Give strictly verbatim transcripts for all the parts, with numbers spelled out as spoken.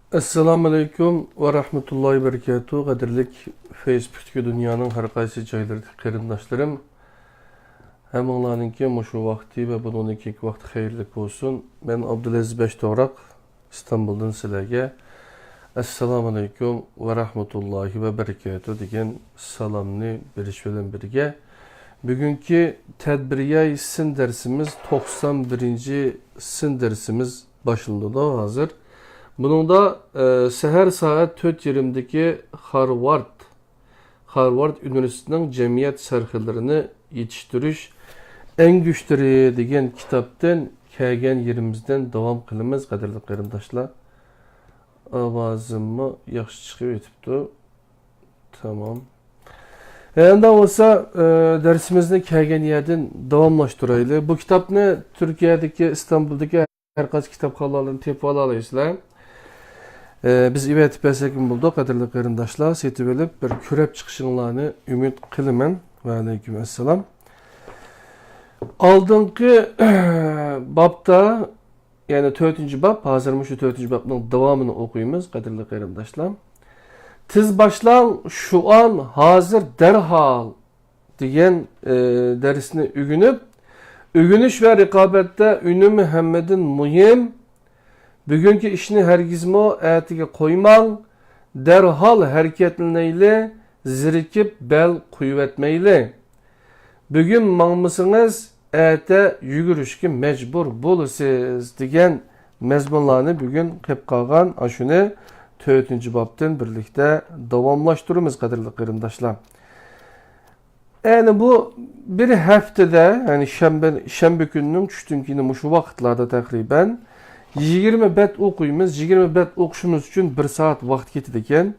ئەسسالامۇئەلەيكۇم ۋە رەھمەتۇللاھى ۋە بەرىكاتۇھ. قەدىرلىك فېيسبۇكتىكى دۇنيانىڭ ھەر قايسى جايلىرىدىكى قېرىنداشلىرىم، ھەممىڭلارنىڭكى مۇشۇ ۋاقتى ۋە بۇنىڭدىن كېيىنكى ۋاقتى خەيرلىك بولسۇن. مەن ئابدۇلئەزىز بەشتوغراق، ئىستانبۇلدىن سىلەرگە ئەسسالامۇئەلەيكۇم ۋە رەھمەتۇللاھى ۋە بەرىكاتۇھ دېگەن سالامنى بېرىش بىلەن بىرگە، بۈگۈنكى تەدبىرىياي سىن دەرسىمىز، توقسان بىرىنچى سىن دەرسىمىز باشلىنىدۇ ھازىر. بۇنىڭدا، ئە، سەھەر سائەت تۆت يېرىمدىكى خارۋارد، خارۋارد ئۇنىۋېرسىتېتىنىڭ جەمئىيەت سەرخىللىرىنى يېتىشتۈرۈش ئەڭگۈشتىرى دېگەن كىتابتىن كەلگەن يېرىمىزدىن داۋام قىلىمىز، قەدىرلىك قېرىنداشلار. ئاۋازىممۇ ياخشى چىقىۋېتىپتۇ. تامام. ئەمدى بولسا، ئە، دەرسىمىزنى كەلگەن يەردىن داۋاملاشتۇرايلى. بۇ كىتابنى تۈركىيەدىكى، ئىستانبۇلدىكى ھەر قايسى كىتابخانىلاردىن تېپىۋالالايسىلەر. ئە، بىز ئېۋەتىپ بەرسەكمۇ بولىدۇ، قەدىرلىك قېرىنداشلار. سېتىۋېلىپ بىر كۆرۈپ چىقىشىڭلارنى ئۈمىد قىلىمەن. ۋەئەلەيكۇم ئەسسالام. ئالدىنقى بابتا، يەنى تۆتىنچى باب، ھازىر مۇشۇ تۆتىنچى بابنىڭ داۋامىنى ئوقۇيمىز، قەدىرلىك قېرىنداشلار. تېز باشلاڭ، شۇئان، ھازىر، دەرھال دېگەن، ئى، دەرسنى ئۆگىنىپ، ئۆگىنىش ۋە رىقابەتتە ئۈنۈم ھەممىدىن مۇھىم. بۈگۈنكى ئىشنى ھەرگىزمۇ ئەتىگە قويماڭ، دەرھال ھەرىكەتلىنەيلى، زېرىكىپ بەل قويۇۋەتمەيلى. بۈگۈن ماڭمىسىڭىز، ئەتە يۈگۈرۈشكە مەجبۇر بولىسىز، دېگەن مەزمۇنلارنى بۈگۈن قېلىپ قالغان ئاشۇنى تۆتىنچى بابتىن بىرلىكتە داۋاملاشتۇرىمىز، قەدىرلىك قېرىنداشلار. يەنى بۇ بىر ھەپتىدە، يەنى شەنبە، شەنبە كۈنىنىڭ چۈشتىن كېيىن مۇشۇ ۋاقىتلاردا تەقرىبەن يىگىرمە بەت ئوقۇيمىز. يىگىرمە بەت ئوقۇشىمىز ئۈچۈن بىر سائەت ۋاقىت كېتىدىكەن.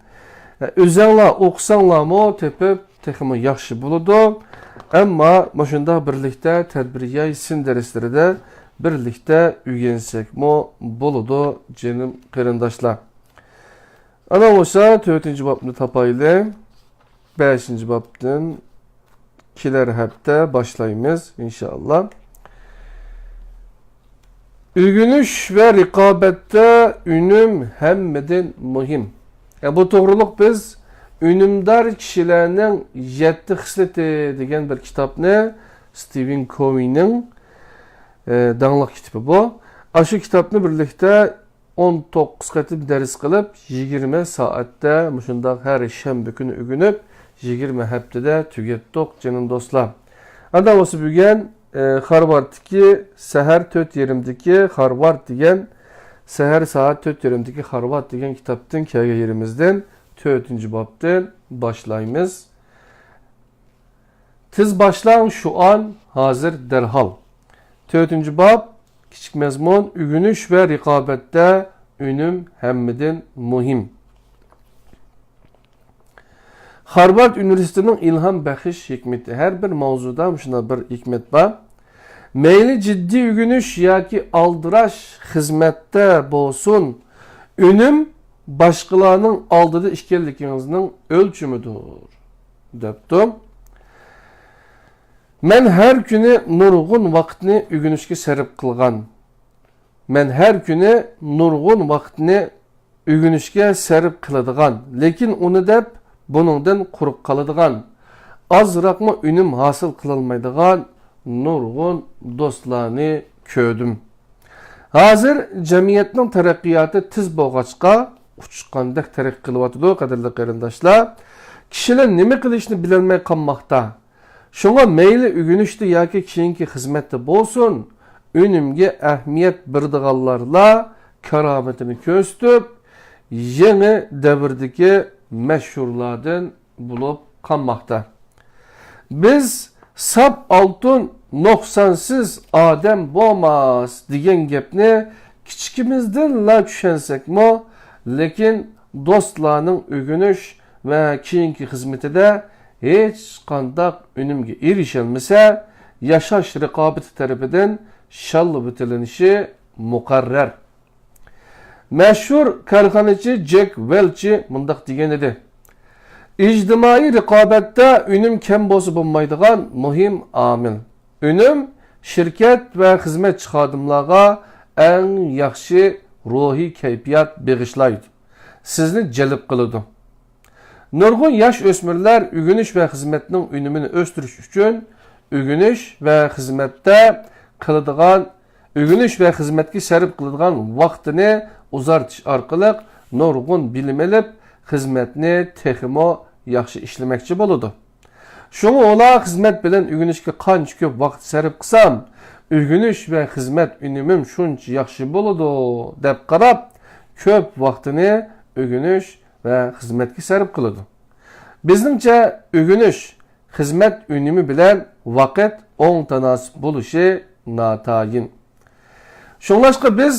ئۆزەڭلار ئوقۇساڭلارمۇ تېپىپ تېخىمۇ ياخشى بولىدۇ. ئەمما مۇشۇنداق بىرلىكتە تەدبىرىياي سىن دەرسلىرىدە بىرلىكتە ئۆگەنسەكمۇ بولىدۇ، جېنىم قېرىنداشلار. ئانا بولسا تۆتىنچى بابنى تاپايلى. بەشىنچى بابتىن كېلەر ھەپتە باشلايمىز، ئىنشائاللا. ئۆگىنىش ۋە رىقابەتتە ئۈنۈم ھەممىدىن مۇھىم. يا، بۇ توغرۇلۇق بىز ئۈنۈمدار كىشىلەرنىڭ يەتتە خىسلىتى دېگەن بىر كىتابنى، ستىۋېن كوۋېينىڭ، ئە، داڭلىق كىتابى بۇ. ئاشۇ كىتابنى بىرلىكتە ئون توققۇز قېتىم دەرس قىلىپ، يىگىرمە سائەتتە مۇشۇنداق ھەر شەنبە كۈنى ئۆگىنىپ، يىگىرمە ھەپتىدە تۈگەتتۇق، جېنىم دوستلار. ئاندا بولسا بۈگۈن، ئە، خارۋاردتىكى سەھەر تۆت يېرىمدىكى خارۋارد دېگەن، سەھەر سائەت تۆت يېرىمدىكى خارۋارد دېگەن كىتابتىن كەلگەن يېرىمىزدىن تۆتىنچى بابتىن باشلايمىز. تېز باشلاڭ، شۇئان، ھازىر، دەرھال. تۆتىنچى باب، كىچىك مەزمۇن، ئۆگىنىش ۋە رىقابەتتە ئۈنۈم ھەممىدىن مۇھىم. خارۋارد ئۇنىۋېرسىتېتىنىڭ ئىلھام بەخش ھېكمىتى. ھەر بىر ماۋزۇدا مۇشۇنداق بىر ھېكمەت بار. مەيلى جىددىي ئۆگىنىش ياكى ئالدىراش خىزمەتتە بولسۇن، ئۈنۈم باشقىلارنىڭ ئالدىدا ئىكەنلىكىڭىزنىڭ ئۆلچىمىدۇر، دەپتۇ. مەن ھەر كۈنى نۇرغۇن ۋاقىتنى ئۆگىنىشكە سەرپ قىلغان. مەن ھەر كۈنى نۇرغۇن ۋاقىتنى ئۆگىنىشكە سەرپ قىلىدىغان، لېكىن ئۇنى دەپ بۇنىڭدىن قۇرۇق قالىدىغان، ئازراقمۇ ئۈنۈم ھاسىل قىلالمايدىغان نۇرغۇن دوستلارنى كۆردۈم. ھازىر جەمئىيەتنىڭ تەرەققىياتى تېز بولغاچقا، ئۇچقاندەك تەرەققىي قىلىۋاتىدۇ، قەدىرلىك قېرىنداشلار. كىشىلەر نېمە قىلىشنى بىلەلمەي قالماقتا. شۇڭا مەيلى ئۆگىنىشتە ياكى كېيىنكى خىزمەتتە بولسۇن، ئۈنۈمگە ئەھمىيەت بېرىدىغانلارلا كارامىتىنى كۆرسىتىپ، يېڭى دەۋردىكى مەشھۇرلاردىن بولۇپ قالماقتا. بىز «ساپ ئالتۇن نۇقسانسىز ئادەم بولماس» دېگەن گەپنى كىچىكىمىزدىنلا چۈشەنسەكمۇ، لېكىن دوستلارنىڭ ئۆگىنىش ۋە كېيىنكى خىزمىتىدە ھېچقانداق ئۈنۈمگە ئېرىشەلمىسە، ياشاش رىقابىتى تەرىپىدىن شاللىۋېتىلىنىشى مۇقەررەر. مەشھۇر كارخانىچى جېك ۋېلچى مۇنداق دېگەنىدى: «ئىجتىمائىي رىقابەتتە ئۈنۈم كەم بولسا بولمايدىغان مۇھىم ئامىل. ئۈنۈم شىركەت ۋە خىزمەتچى خادىملارغا ئەڭ ياخشى روھىي كەيپىيات بېغىشلايدۇ.» سىزنى جەلپ قىلىدۇ. نۇرغۇن ياش ئۆسمۈرلەر ئۆگىنىش ۋە خىزمەتنىڭ ئۈنۈمىنى ئۆستۈرۈش ئۈچۈن ئۆگىنىش ۋە خىزمەتتە قىلىدىغان، ئۆگىنىش ۋە خىزمەتكە سەرپ قىلىدىغان ۋاقتىنى ئۇزارتىش ئارقىلىق نۇرغۇن بىلىم ئېلىپ، خىزمەتنى تېخىمۇ ياخشى ئىشلىمەكچى بولىدۇ. شۇڭا ئۇلار خىزمەت بىلەن ئۆگىنىشكە قانچە كۆپ ۋاقىت سەرپ قىلسام، ئۆگىنىش ۋە خىزمەت ئۈنۈمىم شۇنچە ياخشى بولىدۇ، دەپ قاراپ، كۆپ ۋاقتىنى ئۆگىنىش ۋە خىزمەتكە سەرپ قىلىدۇ. بىزنىڭچە، ئۆگىنىش، خىزمەت ئۈنۈمى بىلەن ۋاقىت ئوڭ تاناسىپ بولۇشى ناتايىن. شۇڭلاشقا بىز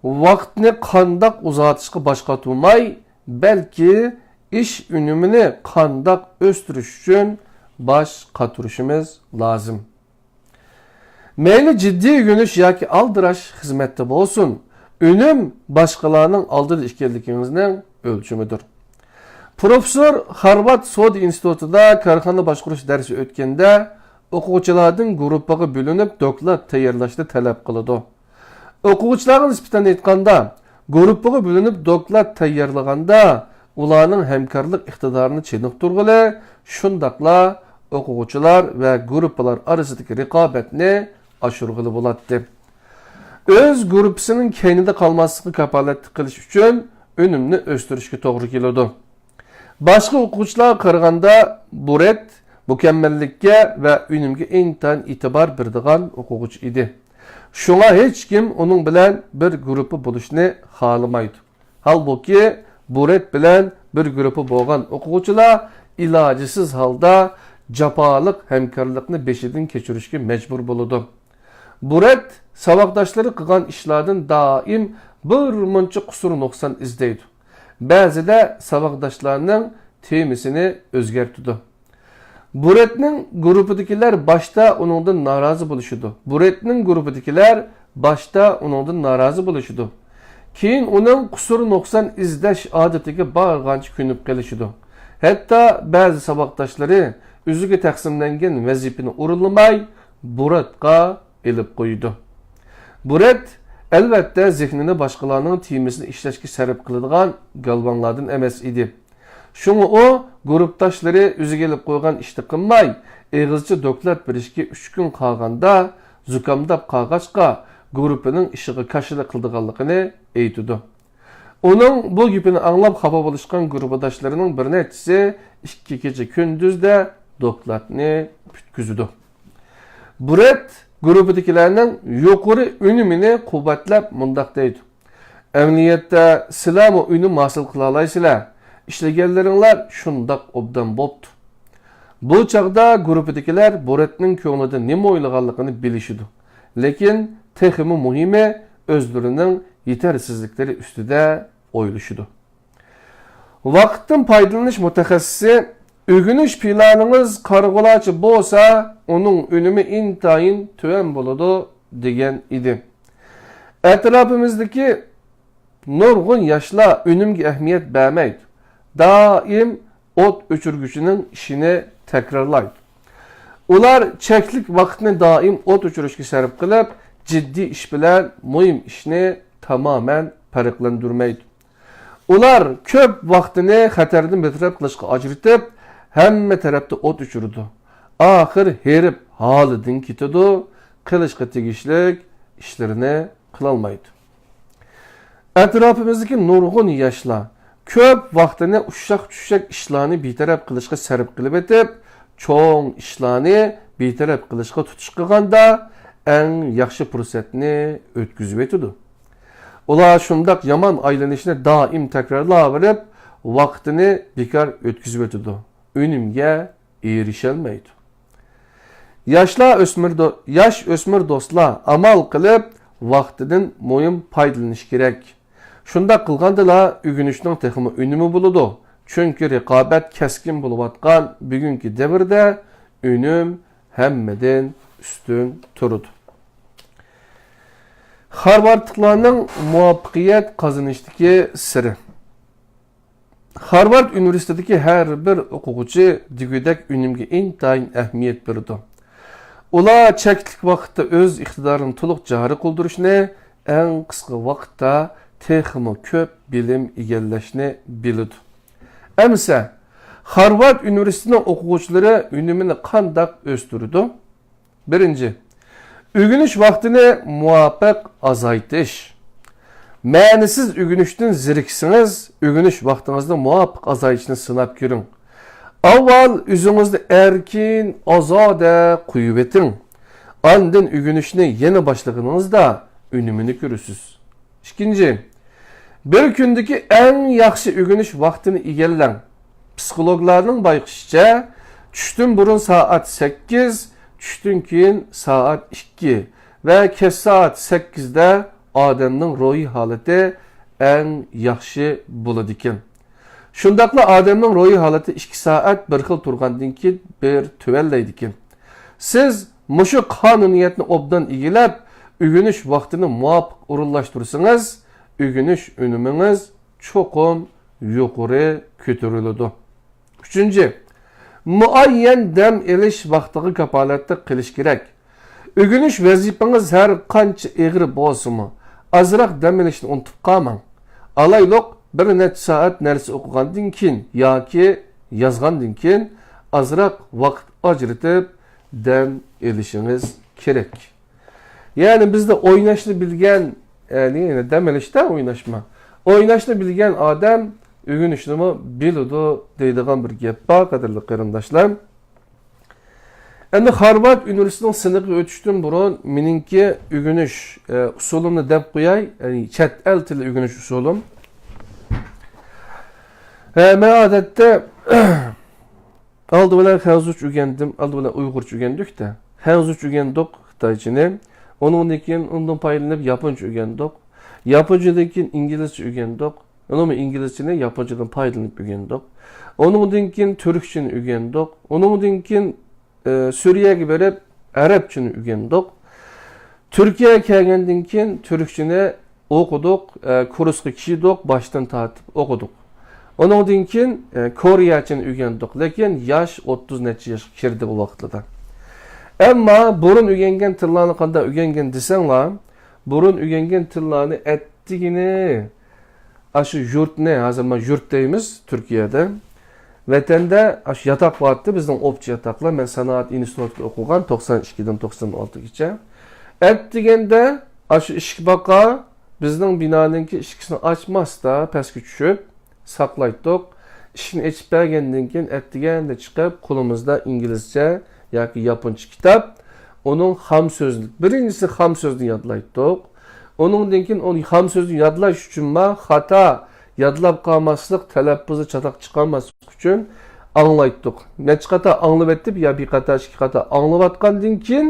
ۋاقىتنى قانداق ئۇزارتىشقا باش قاتۇرماي، بەلكى ئىش ئۈنۈمىنى قانداق ئۆستۈرۈش ئۈچۈن باش قاتۇرۇشىمىز لازىم. مەيلى جىددىي ئۆگىنىش ياكى ئالدىراش خىزمەتتە بولسۇن، ئۈنۈم باشقىلارنىڭ ئالدىدا ئىكەنلىكىڭىزنىڭ ئۆلچىمىدۇر. پروفېسسور خارۋارد سودا ئىنستىتۇتىدا كارخانا باشقۇرۇش دەرسى ئۆتكەندە، ئوقۇغۇچىلاردىن گۇرۇپپىغا بۆلۈنۈپ دوكلات تەييارلاشنى تەلەپ قىلىدۇ. ئوقۇغۇچىلارغا نىسبەتەن ئېيتقاندا، گۇرۇپپىغا بۆلۈنۈپ دوكلات تەييارلىغاندا، ئۇلارنىڭ ھەمكارلىق ئىقتىدارىنى چېنىقتۇرغىلى، شۇنداقلا ئوقۇغۇچىلار ۋە گۇرۇپپىلار ئارىسىدىكى رىقابەتنى ئاشۇرغىلى بولاتتى. ئۆز گۇرۇپپىسىنىڭ كەينىدە قالماسلىقىغا كاپالەتلىك قىلىش ئۈچۈن ئۈنۈمنى ئۆستۈرۈشكە توغرا كېلىدۇ. باشقا ئوقۇغۇچىلارغا قارىغاندا، بۇرېت مۇكەممەللىككە ۋە ئۈنۈمگە ئىنتايىن ئېتىبار بېرىدىغان ئوقۇغۇچى ئىدى. شۇڭا ھېچكىم ئۇنىڭ بىلەن بىر گۇرۇپپا بولۇشنى خالىمايدۇ. ھالبۇكى، بۇرېت بىلەن بىر گۇرۇپپا بولغان ئوقۇغۇچىلار ئىلاجىسىز ھالدا جاپالىق ھەمكارلىقنى بېشىدىن كەچۈرۈشكە مەجبۇر بولىدۇ. بۇرېت ساۋاقداشلىرى قىلغان ئىشلاردىن دائىم بىر مۇنچە قۇسۇر-نۇقسان ئىزدەيدۇ. بەزىدە ساۋاقداشلارنىڭ تېمىسىنى ئۆزگەرتىدۇ. بۇرېتنىڭ گۇرۇپپىدىكىلەر باشتا ئۇنىڭدىن نارازى بولۇشىدۇ. بۇرېتنىڭ گۇرۇپپىدىكىلەر باشتا ئۇنىڭدىن نارازى بولۇشىدۇ. كېيىن ئۇنىڭ قۇسۇر-نۇقسان ئىزدەش ئادىتىگە بارغانچە كۆنۈپ قېلىشىدۇ. ھەتتا بەزى ساۋاقداشلىرى ئۆزىگە تەقسىملەنگەن ۋەزىپىنى ئورۇنلىماي، بۇرېتقا ئېلىپ قويىدۇ. بۇرېت، ئەلۋەتتە، زېھنىنى باشقىلارنىڭ تېمىسىنى ئىشلەشكە سەرپ قىلىدىغان گالۋاڭلاردىن ئەمەس ئىدى. شۇڭا ئۇ گۇرۇپپىداشلىرى ئۆزىگە ئېلىپ قويغان ئىشنى قىلماي، ئېغىزچە دوكلات بېرىشكە ئۈچ كۈن قالغاندا زۇكامداپ قالغاچقا، گۇرۇپپىنىڭ ئىشىغا كاشىلا قىلىدىغانلىقىنى ئېيتىدۇ. ئۇنىڭ بۇ گېپىنى ئاڭلاپ خاپا بولۇشقان گۇرۇپپىداشلىرىنىڭ بىر نەچچىسى ئىككى كېچە كۈندۈزدە دوكلاتنى پۈتكۈزىدۇ. بۇرېت گۇرۇپپىدىكىلەرنىڭ يۇقىرى ئۈنۈمىنى قۇۋۋەتلەپ مۇنداق دەيدۇ: ئەمەلىيەتتە، سىلەرمۇ ئۈنۈم ھاسىل قىلالايسىلەر. ئىشلىگەنلىرىڭلار شۇنداق ئوبدان بوپتۇ. بۇ چاغدا گۇرۇپپىدىكىلەر بۇرېتنىڭ كۆڭلىدە نېمە ئويلىغانلىقىنى بىلىشىدۇ. لېكىن تېخىمۇ مۇھىمى، ئۆزلىرىنىڭ يېتەرسىزلىكلىرى ئۈستىدە ئويلىشىدۇ. ۋاقىتتىن پايدىلىنىش مۇتەخەسسىسى، ئۆگىنىش پىلانىڭىز قارىغۇلارچە بولسا، ئۇنىڭ ئۈنۈمى ئىنتايىن تۆۋەن بولىدۇ، دېگەن ئىدى. ئەتراپىمىزدىكى نۇرغۇن ياشلار ئۈنۈمگە ئەھمىيەت بەرمەيدۇ. دائىم ئوت ئۆچۈرگۈچىنىڭ ئىشىنى تەكرارلايدۇ. ئۇلار چەكلىك ۋاقىتنى دائىم ئوت ئۆچۈرۈشكە سەرپ قىلىپ، جىددىي ئىش بىلەن مۇھىم ئىشنى تامامەن پەرقلەندۈرمەيدۇ. ئۇلار كۆپ ۋاقتىنى خەتەردىن بىتەرەپ قىلىشقا ئاجرىتىپ، ھەممە تەرەپتە ئوت ئۆچۈرىدۇ. ئاخىر ھېرىپ ھالىدىن كېتىدۇ، قىلىشقا تېگىشلىك ئىشلىرىنى قىلالمايدۇ. ئەتراپىمىزدىكى نۇرغۇن ياشلار كۆپ ۋاقتىنى ئۇششاق-چۈششەك ئىشلارنى بىتەرەپ قىلىشقا سەرپ قىلىۋېتىپ، چوڭ ئىشلارنى بىتەرەپ قىلىشقا تۇتۇش قىلغاندا، ئەڭ ياخشى پۇرسەتنى ئۆتكۈزۈۋېتىدۇ. ئۇلار شۇنداق يامان ئايلىنىشنى دائىم تەكرارلاۋېرىپ، ۋاقتىنى بىكار ئۆتكۈزۈۋېتىدۇ، ئۈنۈمگە ئېرىشەلمەيدۇ. ياشلار ئۆسمۈر دو-، ياش ئۆسمۈر دوستلار ئامال قىلىپ ۋاقتىدىن مۇھىم پايدىلىنىش كېرەك. شۇنداق قىلغاندىلا ئۆگىنىشنىڭ تېخىمۇ ئۈنۈمى بولىدۇ. چۈنكى رىقابەت كەسكىن بولۇۋاتقان بۈگۈنكى دەۋردە ئۈنۈم ھەممىدىن ئۈستۈن تۇرىدۇ. خارۋاردلىقلارنىڭ مۇۋەپپەقىيەت قازىنىشتىكى سىرى. خارۋارد ئۇنىۋېرسىتېتىدىكى ھەر بىر ئوقۇغۇچى دېگۈدەك ئۈنۈمگە ئىنتايىن ئەھمىيەت بېرىدۇ. ئۇلار چەكلىك ۋاقىتتا ئۆز ئىقتىدارىنى تولۇق جارى قىلدۇرۇشنى، ئەڭ قىسقا ۋاقىتتا تېخىمۇ كۆپ بىلىم ئىگىلەشنى بىلىدۇ. ئەمىسە، خارۋارد ئۇنىۋېرسىتېتىنىڭ ئوقۇغۇچىلىرى ئۈنۈمىنى قانداق ئۆستۈرىدۇ؟ بىرىنچى، ئۆگىنىش ۋاقتىنى مۇۋاپىق ئازايتىش. مەنىسىز ئۆگىنىشتىن زېرىكسىڭىز، ئۆگىنىش ۋاقتىڭىزنى مۇۋاپىق ئازايتىشنى سىناپ كۆرۈڭ. ئاۋۋال ئۆزىڭىزنى ئەركىن، ئازادە قويۇۋېتىڭ. ئاندىن ئۆگىنىشنى يەنە باشلىغىنىڭىزدا ئۈنۈمىنى كۆرىسىز. ئىككىنچى، بىر كۈندىكى ئەڭ ياخشى ئۆگىنىش ۋاقتىنى ئىگىلەڭ. پسىخولوگلارنىڭ بايقىشىچە، چۈشتىن بۇرۇن سائەت سەككىز، چۈشتىن كېيىن سائەت ئىككى ۋە كەچ سائەت سەككىزدە ئادەمنىڭ روھىي ھالىتى ئەڭ ياخشى بولىدىكەن. شۇنداقلا ئادەمنىڭ روھىي ھالىتى ئىككى سائەت بىر خىل تۇرغاندىن كېيىن بىر تۆۋەنلەيدىكەن. سىز مۇشۇ قانۇنىيەتنى ئوبدان ئىگىلەپ، ئۆگىنىش ۋاقتىنى مۇۋاپىق ئورۇنلاشتۇرسىڭىز، ئۆگىنىش ئۈنۈمىڭىز چوقۇم يۇقىرى كۆتۈرۈلىدۇ. ئۈچىنچى، مۇئەييەن دەم ئېلىش ۋاقتىغا كاپالەتلىك قىلىش كېرەك. ئۆگىنىش ۋەزىپىڭىز ھەر قانچە ئېغىر بولسىمۇ، ئازراق دەم ئېلىشنى ئۇنتۇپ قالماڭ. ئالايلۇق، بىر نەچچە سائەت نەرسە ئوقۇغاندىن كېيىن ياكى يازغاندىن كېيىن ئازراق ۋاقىت ئاجرىتىپ دەم ئېلىشىڭىز كېرەك. يەنى بىزدە ئويناشنى بىلگەن، يەنى دەم ئېلىشتا ئويناشما. ئويناشنى بىلگەن ئادەم ئۆگىنىشنىمۇ بىلىدۇ دەيدىغان بىر گەپ بار، قەدىرلىك قېرىنداشلار. ئەمدى خارۋارد ئۇنىۋېرسىتېتىنىڭ سىنىقىغا ئۆتۈشتىن بۇرۇن مېنىڭكى ئۆگىنىش، ئە، ئۇسۇلۇمنى دەپ قوياي، يەنى چەت ئەل تىلى ئۆگىنىش ئۇسۇلۇم. ئە، مەن ئادەتتە ئالدى بىلەن خەنزۇچە ئۆگەندىم، ئالدى بىلەن ئۇيغۇرچە ئۆگەندۇق-تە. خەنزۇچە ئۆگەندۇق خىتايچىنى. ئۇنىڭدىن كېيىن ئۇندىن پايدىلىنىپ ياپونچە ئۆگەندۇق. ياپونچىدىن كېيىن ئىنگلىزچە ئۆگەندۇق. ئۇنىڭمۇ ئىنگلىزچىنى ياپونچىدىن پايدىلىنىپ ئۆگەندۇق. ئۇنىڭدىن كېيىن تۈركچىنى ئۆگەندۇق. ئۇنىڭدىن كېيىن، ئى، سۈرىيەگە بېرىپ ئەرەبچىنى ئۆگەندۇق. تۈركىيەگە كەلگەندىن كېيىن تۈركچىنى ئوقۇدۇق، ئە، كۇرسقا كىردۇق، باشتىن تارتىپ ئوقۇدۇق. ئۇنىڭدىن كېيىن، ئە، كورېيەچىنى ئۆگەندۇق، لېكىن ياش ئوتتۇز نەچچە ياشقا كىردى بۇ ۋاقىتلىدا. ئەمما بۇرۇن ئۆگەنگەن تىللارنى قانداق ئۆگەنگەن دېسەڭلار، بۇرۇن ئۆگەنگەن تىللارنى ئەتتىگىنى ئاشۇ يۇرتنى، ھازىر مانا يۇرت دەيمىز تۈركىيەدە، ۋەتەندە ئاشۇ ياتاق بارتتى، بىزنىڭ ئوپچە ياتاقلار. مەن سانائەت ئىنستىتۇتىغا ئوقۇغان توقسان ئىككىدىن توقسان ئالتىگىچە. ئەتىگەندە ئاشۇ ئىشىك باقا بىزنىڭ بىنانىڭكى ئىشىكىسىنى ئاچماستا پەسكە چۈشۈپ ساقلايتتۇق. ئىشىكنى ئېچىپ بەرگەندىن كېيىن ئەتىگەندە چىقىپ قولىمىزدا ئىنگلىزچە ياكى ياپونچە كىتاب، ئۇنىڭ خام سۆزلۈك، بىرىنچىسى خام سۆزنى يادلايتتۇق. ئۇنىڭدىن كېيىن ئۇنى خام سۆزنى يادلاش ئۈچۈنما خاتا يادلاپ قالماسلىق، تەلەپپۇزدا چاتاق چىقارماسلىق ئۈچۈن ئاڭلايتتۇق. نەچچە قاتا ئاڭلىۋەتتى، يا بىر قاتا، ئىككى قاتا ئاڭلىۋاتقاندىن كېيىن،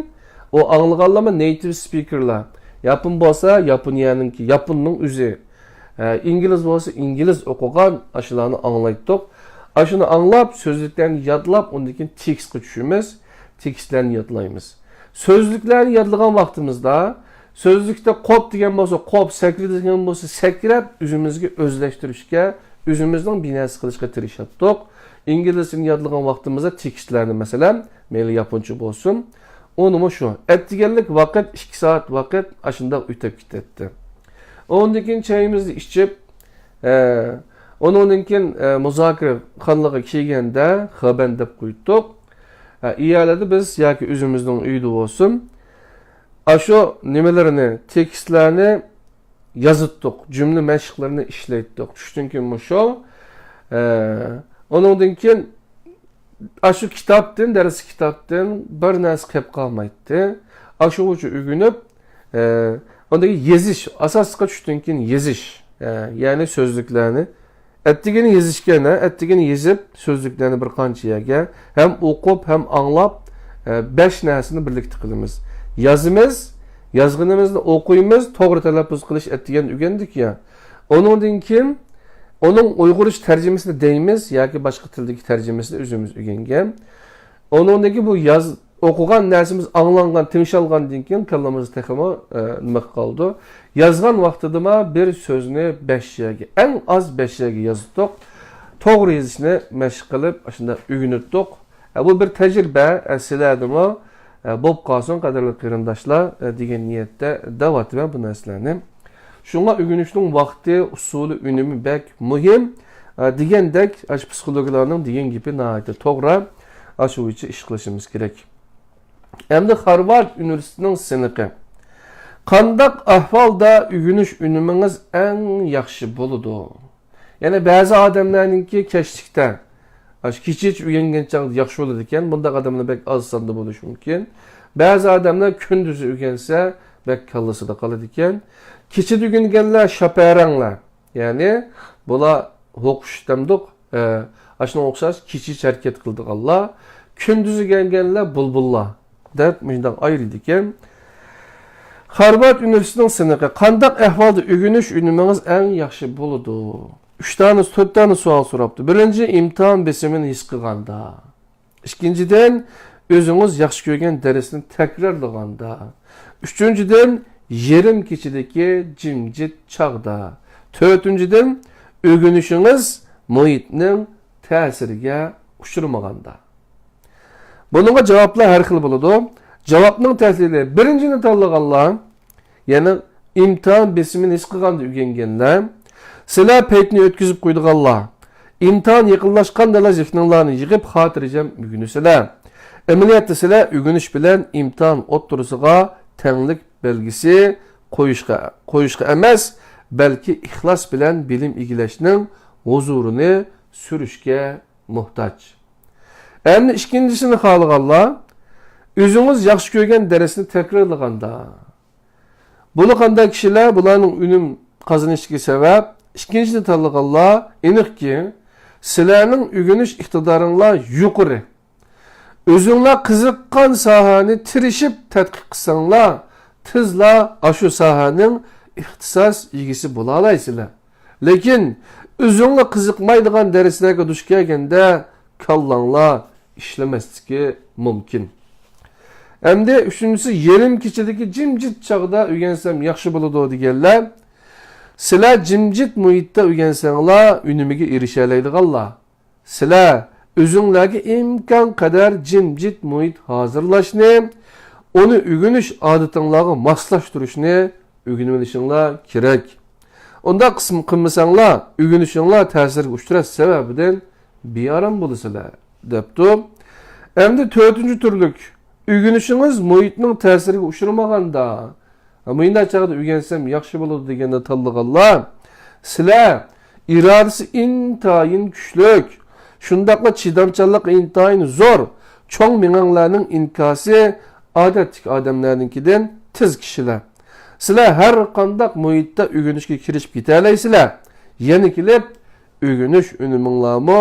ئۇ ئاڭلىغانلارمۇ نېيتىۋ سپىكېرلار. ياپون بولسا ياپونىيەنىڭكى، ياپوننىڭ ئۆزى. ئە، ئىنگلىز بولسا ئىنگلىز ئوقۇغان، ئاشۇلارنى ئاڭلايتتۇق. ئاشۇنى ئاڭلاپ، سۆزلۈكلەرنى يادلاپ، ئۇندىن كېيىن تېكىستقا چۈشىمىز، تېكىستلەرنى يادلايمىز. سۆزلۈكلەرنى يادلىغان ۋاقتىمىزدا، سۆزلۈكتە قوپ دېگەن بولسا قوپ، سەكرە دېگەن بولسا سەكرەپ، ئۆزىمىزگە ئۆزلەشتۈرۈشكە، ئۆزىمىزنىڭ بىناسى قىلىشقا تىرىشاتتۇق. ئىنگلىزچىنى يادلىغان ۋاقتىمىزدا تېكىستلەرنى، مەسىلەن، مەيلى ياپونچە بولسۇن، ئۇنىمۇ شۇ. ئەتىگەنلىك ۋاقىت، ئىككى سائەت ۋاقىت ئاشۇنداق ئۆتۈپ كېتەتتى. ئۇنىڭدىن كېيىن چايىمىزنى ئىچىپ، ئە، ئۇنىڭدىن كېيىن، ئە، مۇزاكىرە خانىلىقىغا كەلگەندە خېبەن دەپ قوياتتۇق. ئە، ئىيالىدە بىز ياكى ئۆزىمىزنىڭ ئۆيىدە بولسۇن، ئاشۇ نېمىلىرىنى، تېكىستلەرنى يازاتتۇق، جۈملە مەشىقلىرىنى ئىشلەيتتۇق. چۈشتىن كېيىنمۇ شۇ. ئە، ئۇنىڭدىن كېيىن ئاشۇ كىتابتىن، دەرس كىتابتىن بىر نەرسە قېلىپ قالمايتتى. ئاشۇغىچە ئۆگىنىپ، ئە، ئاندىن كېيىن يېزىش، ئاساسلىقى چۈشتىن كېيىن يېزىش، ئە، يەنى سۆزلۈكلەرنى ئەتىگىنى يېزىشكەن، ھە، ئەتىگىنى يېزىپ، سۆزلۈكلەرنى بىر قانچە يەرگە ھەم ئوقۇپ، ھەم ئاڭلاپ، ئە، بەش نەرسىنى بىرلىكتە قىلىمىز. يازىمىز، يازغىنىمىزنى ئوقۇيمىز، توغرا تەلەپپۇز قىلىش ئەتىگەن ئۆگەندۇق يا. ئۇنىڭدىن كېيىن ئۇنىڭ ئۇيغۇرچە تەرجىمىسىنى دەيمىز ياكى باشقا تىلدىكى تەرجىمىسىنى ئۆزىمىز ئۆگەنگەن. ئۇنىڭدىن كېيىن بۇ ياز-، ئوقۇغان نەرسىمىز، ئاڭلانغان، تىڭشالغاندىن كېيىن كاللىمىزدا تېخىمۇ، ئە، نېمە قالىدۇ. يازغان ۋاقتىدىما بىر سۆزنى بەش يەرگە، ئەڭ ئاز بەش يەرگە يازدۇق. توغرا يېزىشنى مەشىق قىلىپ، ئاشۇنداق ئۆگىنىتتۇق. ئە، بۇ بىر تەجرىبە، ئە، سىلەردىمۇ، ئە، بولۇپ قالسۇن، قەدىرلىك قېرىنداشلار، ئە، دېگەن نىيەتتە دەۋاتىمەن بۇ نەرسىلەرنى. شۇڭا ئۆگىنىشنىڭ ۋاقتى، ئۇسۇلى، ئۈنۈمى بەك مۇھىم. ئە، دېگەندەك، ئاشۇ پسىخولوگلارنىڭ دېگەن گېپى ناھايىتى توغرا. ئاشۇ بويىچە ئىش قىلىشىمىز كېرەك. ئەمدى خارۋارد ئۇنىۋېرسىتېتىنىڭ سىنىقى. قانداق ئەھۋالدا ئۆگىنىش ئۈنۈمىڭىز ئەڭ ياخشى بولىدۇ؟ يەنى بەزى ئادەملەرنىڭكى كەچلىكتە، ئاشۇ كېچىچە ئۆگەنگەن چاغدا ياخشى بولىدىكەن. بۇنداق ئادەملەر بەك ئاز ساندا بولۇشى مۇمكىن. بەزى ئادەملەر كۈندۈزى ئۆگەنسە، بەك كاللىسىدا قالىدىكەن. كېچىدە ئۆگەنگەنلەر شاپەرەڭلەر. يەنى بۇلار ھوقۇش دەمدۇق، ئە، ئاشۇنىڭغا ئوخشاش كېچىچە ھەرىكەت قىلىدىغانلار، كۈندۈزى ئۆگەنگەنلەر بۇلبۇللار دەپ مۇشۇنداق ئايرىيدىكەن. خارۋارد ئۇنىۋېرسىتېتىنىڭ سىنىقى. قانداق ئەھۋالدا ئۆگىنىش ئۈنۈمىڭىز ئەڭ ياخشى بولىدۇ؟ ئۈچ دانە، تۆت دانە سوئال سوراپتۇ. بىرىنچى، ئىمتىھان بېسىمىنى ھېس قىلغاندا. ئىككىنچىدىن، ئۆزىڭىز ياخشى كۆرگەن دەرسنى تەكرارلىغاندا. ئۈچىنچىدىن، يېرىم كېچىدىكى جىمجىت چاغدا. تۆتىنچىدىن، ئۆگىنىشىڭىز مۇھىتنىڭ تەسىرىگە ئۇچرىمىغاندا. بۇنىڭغا جاۋابلار ھەر خىل بولىدۇ. جاۋابنىڭ تەھلىلى. بىرىنچىنى تاللىغانلار، يەنى ئىمتىھان بېسىمىنى ھېس قىلغاندا ئۆگەنگەنلەر، سىلەر پەيتنى ئۆتكۈزۈپ قويىدىغانلار، ئىمتىھان يېقىنلاشقاندىلا زېھنىڭلارنى يىغىپ خاتىرجەم ئۆگىنىسىلەر. ئەمەلىيەتتە سىلەر ئۆگىنىش بىلەن ئىمتىھان ئوتتۇرىسىغا تەڭلىك بەلگىسى قويۇشقا، قويۇشقا ئەمەس، بەلكى ئىخلاس بىلەن بىلىم ئىگىلەشنىڭ ھۇزۇرىنى سۈرۈشكە موھتاج. ئەمدى ئىككىنچىسىنى خالىغانلار، ئۆزىڭىز ياخشى كۆرگەن دەرسنى تەكرارلىغاندا. بۇلار قانداق كىشىلەر؟ بۇلارنىڭ ئۈنۈم قازىنىشتىكى سەۋەب. ئىككىنچىنى تاللىغانلار، ئېنىقكى، سىلەرنىڭ ئۆگىنىش ئىقتىدارىڭلار يۇقىرى. ئۆزۈڭلار قىزىققان ساھەنى تىرىشىپ تەتقىق قىلساڭلار، تېزلا ئاشۇ ساھەنىڭ ئىختىساس ئىگىسى بولالايسىلەر. لېكىن ئۆزۈڭلار قىزىقمايدىغان دەرسلەرگە دۇچ كەلگەندە، كاللاڭلار ئىشلىمەسلىكى مۇمكىن. ئەمدى ئۈچىنچىسى، يېرىم كېچىدىكى جىمجىت چاغدا ئۆگەنسەم ياخشى بولىدۇ دېگەنلەر. سىلەر جىمجىت مۇھىتتا ئۆگەنسەڭلار، ئۈنۈمىگە ئېرىشەلەيدىغانلار. سىلەر ئۆزۈڭلارگە ئىمكان قەدەر جىمجىت مۇھىت ھازىرلاشنى، ئۇنى ئۆگىنىش ئادىتىڭلارغا ماسلاشتۇرۇشنى ئۆگىنىۋېلىشىڭلار كېرەك. ئۇنداق قىسىم قىلمىساڭلار، ئۆگىنىشىڭلار تەسىرگە ئۇچراش سەۋەبىدىن بىئارام بولىسىلەر، دەپتۇ. ئەمدى تۆتىنچى تۈرلۈك، ئۆگىنىشىڭىز مۇھىتنىڭ تەسىرىگە ئۇچرىمىغاندا، مۇنداق چاغدا ئۆگەنسەم ياخشى بولىدۇ دېگەندە تاللىغانلار، سىلەر ئىرادىسى ئىنتايىن كۈچلۈك، شۇنداقلا چىدامچانلىقى ئىنتايىن زور، چوڭ مېڭەڭلارنىڭ ئىنكاسى ئادەتتىكى ئادەملەرنىڭكىدىن تېز كىشىلەر. سىلەر ھەر قانداق مۇھىتتا ئۆگىنىشكە كىرىشىپ كېتەلەيسىلەر. يەنە كېلىپ ئۆگىنىش ئۈنۈمىڭلارمۇ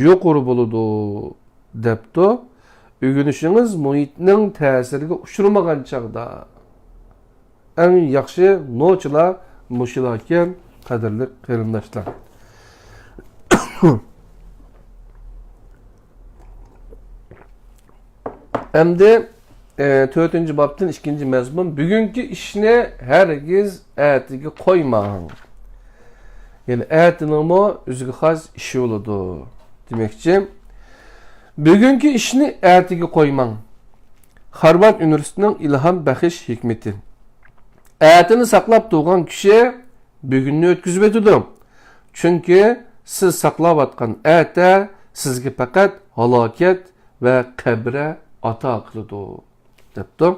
يۇقىرى بولىدۇ، دەپتۇ. ئۆگىنىشىڭىز مۇھىتنىڭ تەسىرىگە ئۇچرىمىغان چاغدا. ئەڭ ياخشى نوچىلار مۇشۇلاركەن، قەدىرلىك قېرىنداشلار. ئەمدى، ئە، تۆتىنچى بابتىن ئىككىنچى مەزمۇن. بۈگۈنكى ئىشنى ھەرگىز ئەتىگە قويماڭ. يەنى ئەتىنىڭمۇ ئۆزىگە خاس ئىشى بولىدۇ دېمەكچى. بۈگۈنكى ئىشنى ئەتىگە قويماڭ. خارۋارد ئۇنىۋېرسىتېتىنىڭ ئىلھام بەخش ھېكمىتى. ئەتىنى ساقلاپ تۇرغان كىشى بۈگۈننى ئۆتكۈزۈۋېتىدۇ. چۈنكى سىز ساقلاۋاتقان ئەتە سىزگە پەقەت ھالاكەت ۋە قەبرە ئاتا قىلىدۇ، دەپتۇ.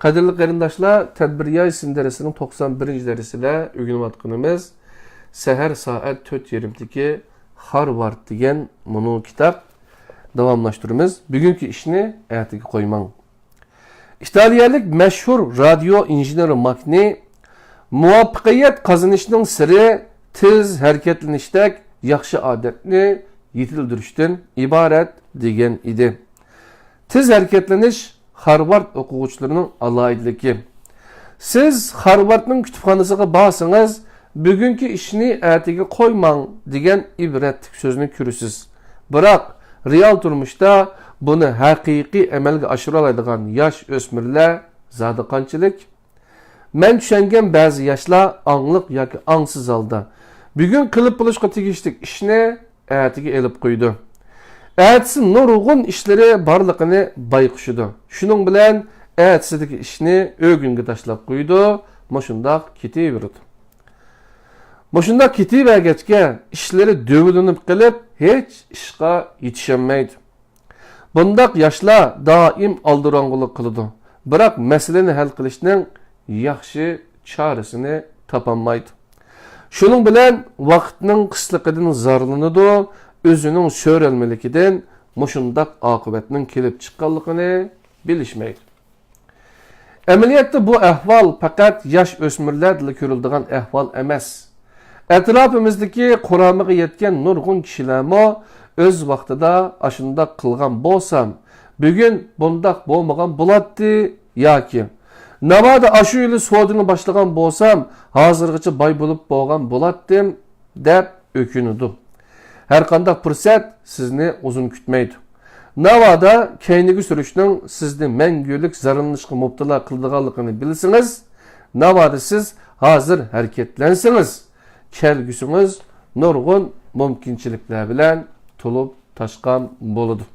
قەدىرلىك قېرىنداشلار، تەدبىر ياي سىن دەرسىنىڭ توقسان بىرىنچى دەرسىدە ئۆگىنىۋاتقىنىمىز سەھەر سائەت تۆت يېرىمدىكى خارۋارد دېگەن مۇنۇ كىتاب. داۋاملاشتۇرىمىز. بۈگۈنكى ئىشنى ئەتىگە قويماڭ. ئىتالىيەلىك مەشھۇر رادىيو ئىنژېنېرى ماكنى مۇۋەپپەقىيەت قازىنىشنىڭ سىرى تېز ھەرىكەتلىنىشتەك ياخشى ئادەتنى يېتىلدۈرۈشتىن ئىبارەت دېگەن ئىدى. تېز ھەرىكەتلىنىش خارۋارد ئوقۇغۇچىلىرىنىڭ ئالاھىدىلىكى. سىز خارۋاردنىڭ كۇتۇپخانىسىغا بارسىڭىز، بۈگۈنكى ئىشنى ئەتىگە قويماڭ دېگەن ئىبرەتلىك سۆزنى كۆرىسىز. بىراق، رېئال تۇرمۇشتا بۇنى ھەقىقىي ئەمەلگە ئاشۇرالايدىغان ياش ئۆسمۈرلەر زادى قانچىلىك؟ مەن چۈشەنگەن بەزى ياشلار ئاڭلىق ياكى ئاڭسىز ھالدا بۈگۈن قىلىپ بولۇشقا تېگىشلىك ئىشنى ئەتىگە ئېلىپ قويىدۇ. ئەتىسى نۇرغۇن ئىشلىرى بارلىقىنى بايقىشىدۇ. شۇنىڭ بىلەن ئەتىسىدىكى ئىشنى ئۆگۈنگە تاشلاپ قويىدۇ. مۇشۇنداق كېتىۋېرىدۇ. مۇشۇنداق كېتىۋەرگەچكە، ئىشلىرى دۆۋىلىنىپ قېلىپ، ھېچ ئىشقا يېتىشەلمەيدۇ. بۇنداق ياشلار دائىم ئالدىراڭغۇلۇق قىلىدۇ، بىراق مەسىلىنى ھەل قىلىشنىڭ ياخشى چارىسىنى تاپالمايدۇ. شۇنىڭ بىلەن ۋاقىتنىڭ قىسلىقىدىن زارلىنىدۇ، ئۆزىنىڭ سۆرەلمىلىكىدىن مۇشۇنداق ئاقىۋەتنىڭ كېلىپ چىققانلىقىنى بىلىشمەيدۇ. ئەمەلىيەتتە بۇ ئەھۋال پەقەت ياش ئۆسمۈرلەردىلا كۆرۈلىدىغان ئەھۋال ئەمەس. ئەتراپىمىزدىكى قۇرامىغا يەتكەن نۇرغۇن كىشىلەرمۇ ئۆز ۋاقتىدا ئاشۇنداق قىلغان بولسام، بۈگۈن بۇنداق بولمىغان بولاتتى ياكى ناۋادا ئاشۇ يىلى سودىنى باشلىغان بولسام، ھازىرغىچە باي بولۇپ بولغان بولاتتىم، دەپ ئۆكۈنىدۇ. ھەرقانداق پۇرسەت سىزنى ئۇزۇن كۈتمەيدۇ. ناۋادا كەينىگە سۈرۈشنىڭ سىزنى مەڭگۈلۈك زارلىنىشقا مۇپتىلا قىلىدىغانلىقىنى بىلسىڭىز، ناۋادا سىز ھازىر ھەرىكەتلەنسىڭىز، كەلگۈسىڭىز نۇرغۇن مۇمكىنچىلىكلەر بىلەن تولۇپ تاشقان بولىدۇ.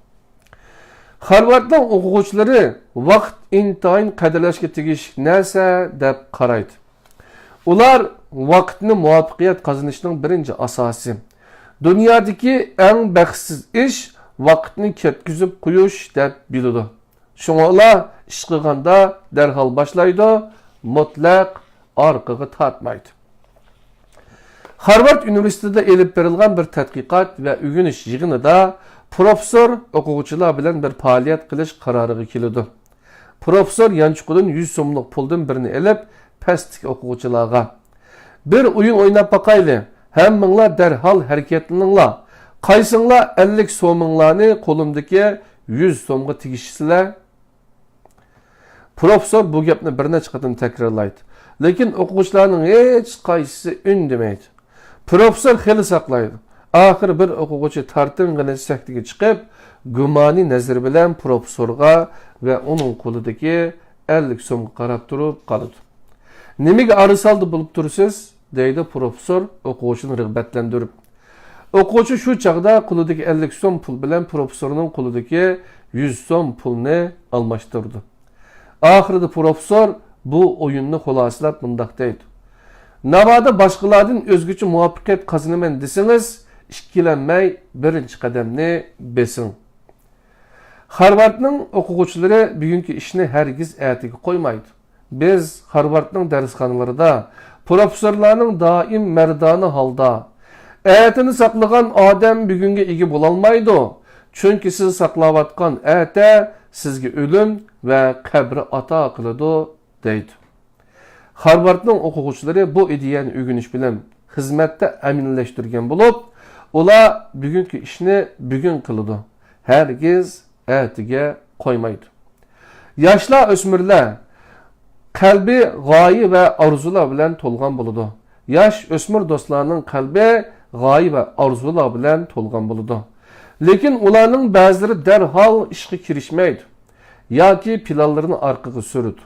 خارۋاردنىڭ ئوقۇغۇچىلىرى ۋاقىت ئىنتايىن قەدىرلەشكە تېگىشلىك نەرسە دەپ قارايدۇ. ئۇلار ۋاقىتنى مۇۋەپپەقىيەت قازىنىشنىڭ بىرىنچى ئاساسى. دۇنيادىكى ئەڭ بەختسىز ئىش ۋاقىتنى كەتكۈزۈپ قويۇش دەپ بىلىدۇ. شۇڭا ئۇلار ئىش قىلغاندا دەرھال باشلايدۇ، مۇتلەق ئارقىغا تارتمايدۇ. خارۋارد ئۇنىۋېرسىتېتىدا ئېلىپ بېرىلغان بىر تەتقىقات ۋە ئۆگىنىش يىغىنىدا پروفېسسور ئوقۇغۇچىلار بىلەن بىر پائالىيەت قىلىش قارارىغا كېلىدۇ. پروفېسسور يانچۇقىدىن يۈز سوملۇق پۇلدىن بىرنى ئېلىپ، پەستىكى ئوقۇغۇچىلارغا، بىر ئويۇن ئويناپ باقايلى، ھەممىڭلار دەرھال ھەرىكەتلىنىڭلار، قايسىڭلار ئەللىك سومۇڭلارنى قولۇمدىكى يۈز سومغا تېگىشىسىلەر؟ پروفېسسور بۇ گەپنى بىر نەچچە قېتىم تەكرارلايدۇ، لېكىن ئوقۇغۇچىلارنىڭ ھېچقايسىسى ئۈندىمەيدۇ. پروفېسسور خېلى ساقلايدۇ. ئاخىرى بىر ئوقۇغۇچى تارتىنغىنى سەكتىگە چىقىپ، گۇمانىي نەزىرى بىلەن پروفېسسورغا ۋە ئۇنىڭ قولىدىكى ئەللىك سومغا قاراپ تۇرۇپ قالىدۇ. نېمىگە ئارا سالدى بولۇپ تۇرىسىز؟ دەيدۇ پروفېسسور ئوقۇغۇچىنى رىغبەتلەندۈرۈپ. ئوقۇغۇچى شۇ چاغدا قولىدىكى ئەللىك سوم پۇل بىلەن پروفېسسورنىڭ قولىدىكى يۈز سوم پۇلنى ئالماشتۇرىدۇ. ئاخىرىدا پروفېسسور بۇ ئويۇننى خۇلاسىلەپ مۇنداق دەيدۇ: ناۋادا باشقىلاردىن ئۆزگىچە مۇۋەپپەقىيەت قازىنىمەن دېسىڭىز، ئىككىلەنمەي بىرىنچى قەدەمنى بېسىڭ. خارۋاردنىڭ ئوقۇغۇچىلىرى بۈگۈنكى ئىشنى ھەرگىز ئەتىگە قويمايدۇ. بىز خارۋاردنىڭ دەرسخانىلىرىدا پروفېسسورلارنىڭ دائىم مەردانە ھالدا، ئەتىنى ساقلىغان ئادەم بۈگۈنگە ئىگە بولالمايدۇ، چۈنكى سىز ساقلاۋاتقان ئەتە سىزگە ئۆلۈم ۋە قەبرە ئاتا قىلىدۇ، دەيدۇ. خارۋاردنىڭ ئوقۇغۇچىلىرى بۇ ئىدىيەنى ئۆگىنىش بىلەن خىزمەتتە ئەمەلىيلەشتۈرگەن بولۇپ، ئۇلار بۈگۈنكى ئىشنى بۈگۈن قىلىدۇ، ھەرگىز ئەتىگە قويمايدۇ. ياشلار، ئۆسمۈرلەر قەلبى غايە ۋە ئارزۇلار بىلەن تولغان بولىدۇ. ياش ئۆسمۈر دوستلارنىڭ قەلبى غايە ۋە ئارزۇلار بىلەن تولغان بولىدۇ. لېكىن ئۇلارنىڭ بەزىلىرى دەرھال ئىشقا كىرىشمەيدۇ ياكى پىلانلىرىنى ئارقىغا سۈرىدۇ،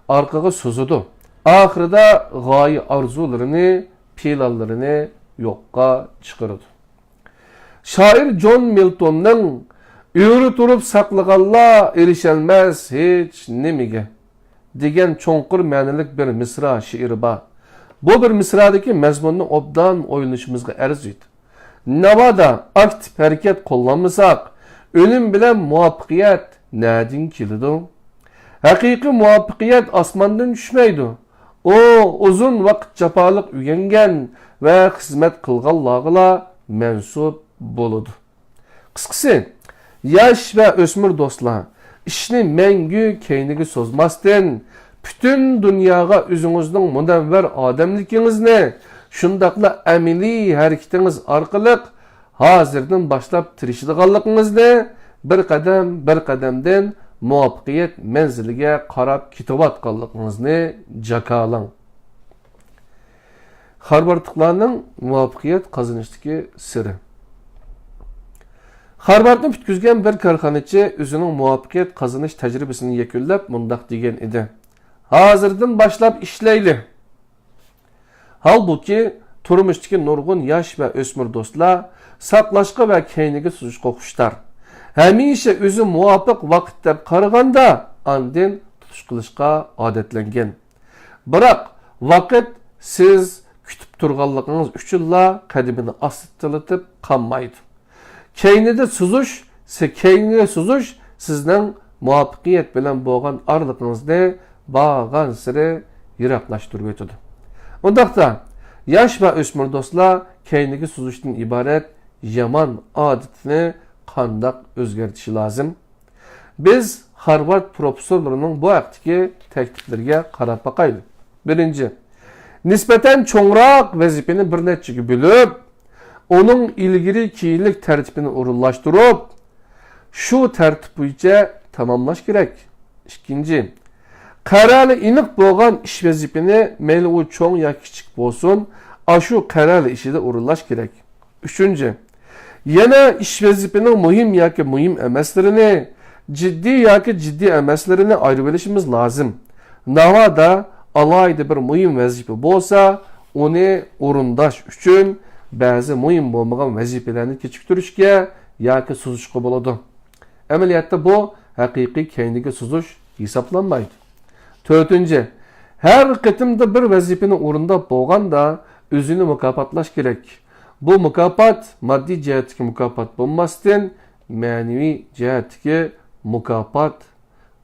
ئارقىغا سوزىدۇ. ئاخىرىدا غايە ئارزۇلىرىنى، پىلانلىرىنى يوققا چىقىرىدۇ. شائىر جون مىلتوننىڭ «ئۆرە تۇرۇپ ساقلىغانلار ئېرىشەلمەس ھېچ نېمىگە» دېگەن چوڭقۇر مەنىلىك بىر مىسرا شېئىرى بار. بۇ بىر مىسرادىكى مەزمۇننى ئوبدان ئويلىنىشىمىزغا ئەرزىيدۇ. ناۋادا ئاكتىپ ھەرىكەت قوللانمىساق، ئۈنۈم بىلەن مۇۋەپپەقىيەت نەدىن كېلىدۇ؟ ھەقىقىي مۇۋەپپەقىيەت ئاسماندىن چۈشمەيدۇ. ئۇ ئۇزۇن ۋاقىت جاپالىق ئۆگەنگەن ۋە خىزمەت قىلغانلارغىلا مەنسۇپ بولىدۇ. قىسقىسى، ياش ۋە ئۆسمۈر دوستلار، ئىشنى مەڭگۈ كەينىگە سوزماستىن، پۈتۈن دۇنياغا ئۆزىڭىزنىڭ مۇنەۋۋەر ئادەملىكىڭىزنى، شۇنداقلا ئەمەلىي ھەرىكىتىڭىز ئارقىلىق ھازىردىن باشلاپ تىرىشىدىغانلىقىڭىزنى، بىر قەدەم، بىر قەدەمدىن مۇۋەپپەقىيەت مەنزىلىگە قاراپ كېتىۋاتقانلىقىڭىزنى جاكارلاڭ. خارۋاردلىقلارنىڭ مۇۋەپپەقىيەت قازىنىشتىكى سىرى. خارۋاردنى پۈتكۈزگەن بىر كارخانىچى ئۆزىنىڭ مۇۋەپپەقىيەت قازىنىش تەجرىبىسىنى يەكۈنلەپ مۇنداق دېگەن ئىدى: «ھازىردىن باشلاپ ئىشلەيلى.» ھالبۇكى، تۇرمۇشتىكى نۇرغۇن ياش ۋە ئۆسمۈر دوستلار ساقلاشقا ۋە كەينىگە سوزۇشقا خۇشتار. ھەمىشە ئۆزى مۇۋاپىق ۋاقىت دەپ قارىغاندا، ئاندىن تۇتۇش قىلىشقا ئادەتلەنگەن. بىراق، ۋاقىت سىز كۈتۈپ تۇرغانلىقىڭىز ئۈچۈنلا قەدىمىنى ئاستىلىتىپ قالمايدۇ. كەينىدە سوزۇش، سى-، كەينىگە سوزۇش سىزنىڭ مۇۋەپپەقىيەت بىلەن بولغان ئارىلىقىڭىزنى بارغانسېرى يىراقلاشتۇرۇۋېتىدۇ. ئۇنداقتا، ياش ۋە ئۆسمۈر دوستلار كەينىگە سوزۇشتىن ئىبارەت يامان ئادىتىنى قانداق ئۆزگەرتىشى لازىم؟ بىز خارۋارد پروفېسسورلىرىنىڭ بۇ ھەقتىكى تەكلىپلىرىگە قاراپ باقايلى. بىرىنچى، نىسبەتەن چوڭراق ۋەزىپىنى بىر نەچچىگە بۆلۈپ، ئۇنىڭ ئىلگىرى كېيىنلىك تەرتىپىنى ئورۇنلاشتۇرۇپ، شۇ تەرتىپ بويىچە تاماملاش كېرەك. ئىككىنچى، قەرەلى ئېنىق بولغان ئىش ۋەزىپىنى مەيلى ئۇ چوڭ ياكى كىچىك بولسۇن، ئاشۇ قەرەلى ئىچىدە ئورۇنلاش كېرەك. ئۈچىنچى، يەنە ئىش ۋەزىپىنىڭ مۇھىم ياكى مۇھىم ئەمەسلىرىنى، جىددىي ياكى جىددىي ئەمەسلىرىنى ئايرىۋېلىشىمىز لازىم. ناۋادا ئالاھىدە بىر مۇھىم ۋەزىپە بولسا، ئۇنى ئورۇنداش ئۈچۈن بەزى مۇھىم بولمىغان ۋەزىپىلەرنى كېچىكتۈرۈشكە ياكى سوزۇشقا بولىدۇ. ئەمەلىيەتتە بۇ ھەقىقىي كەينىگە سوزۇش ھېسابلانمايدۇ. تۆتىنچى، ھەر قېتىمدا بىر ۋەزىپىنى ئورۇنداپ بولغاندا ئۆزىنى مۇكاپاتلاش كېرەك. بۇ مۇكاپات ماددىي جەھەتتىكى مۇكاپات بولماستىن، مەنىۋى جەھەتتىكى مۇكاپات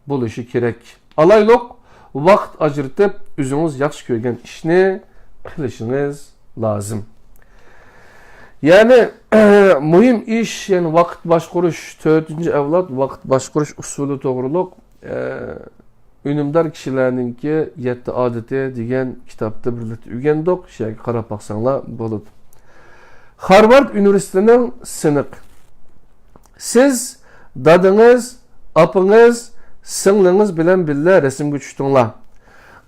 بولۇشى كېرەك. ئالايلۇق، ۋاقىت ئاجرىتىپ ئۆزىڭىز ياخشى كۆرگەن ئىشنى قىلىشىڭىز لازىم. يەنى، مۇھىم ئىش، يەنى ۋاقىت باشقۇرۇش، تۆتىنچى ئەۋلاد ۋاقىت باشقۇرۇش ئۇسۇلى توغرۇلۇق، ئە، ئۈنۈمدار كىشىلەرنىڭكى يەتتە ئادىتى دېگەن كىتابتا بىرلىكتە ئۆگەندۇق. شۇ يەرگە قاراپ باقساڭلار بولىدۇ. خارۋارد ئۇنىۋېرسىتېتىنىڭ سىنىقى. سىز دادىڭىز، ئاپىڭىز، سىڭلىڭىز بىلەن بىللە رەسىمگە چۈشتۈڭلار.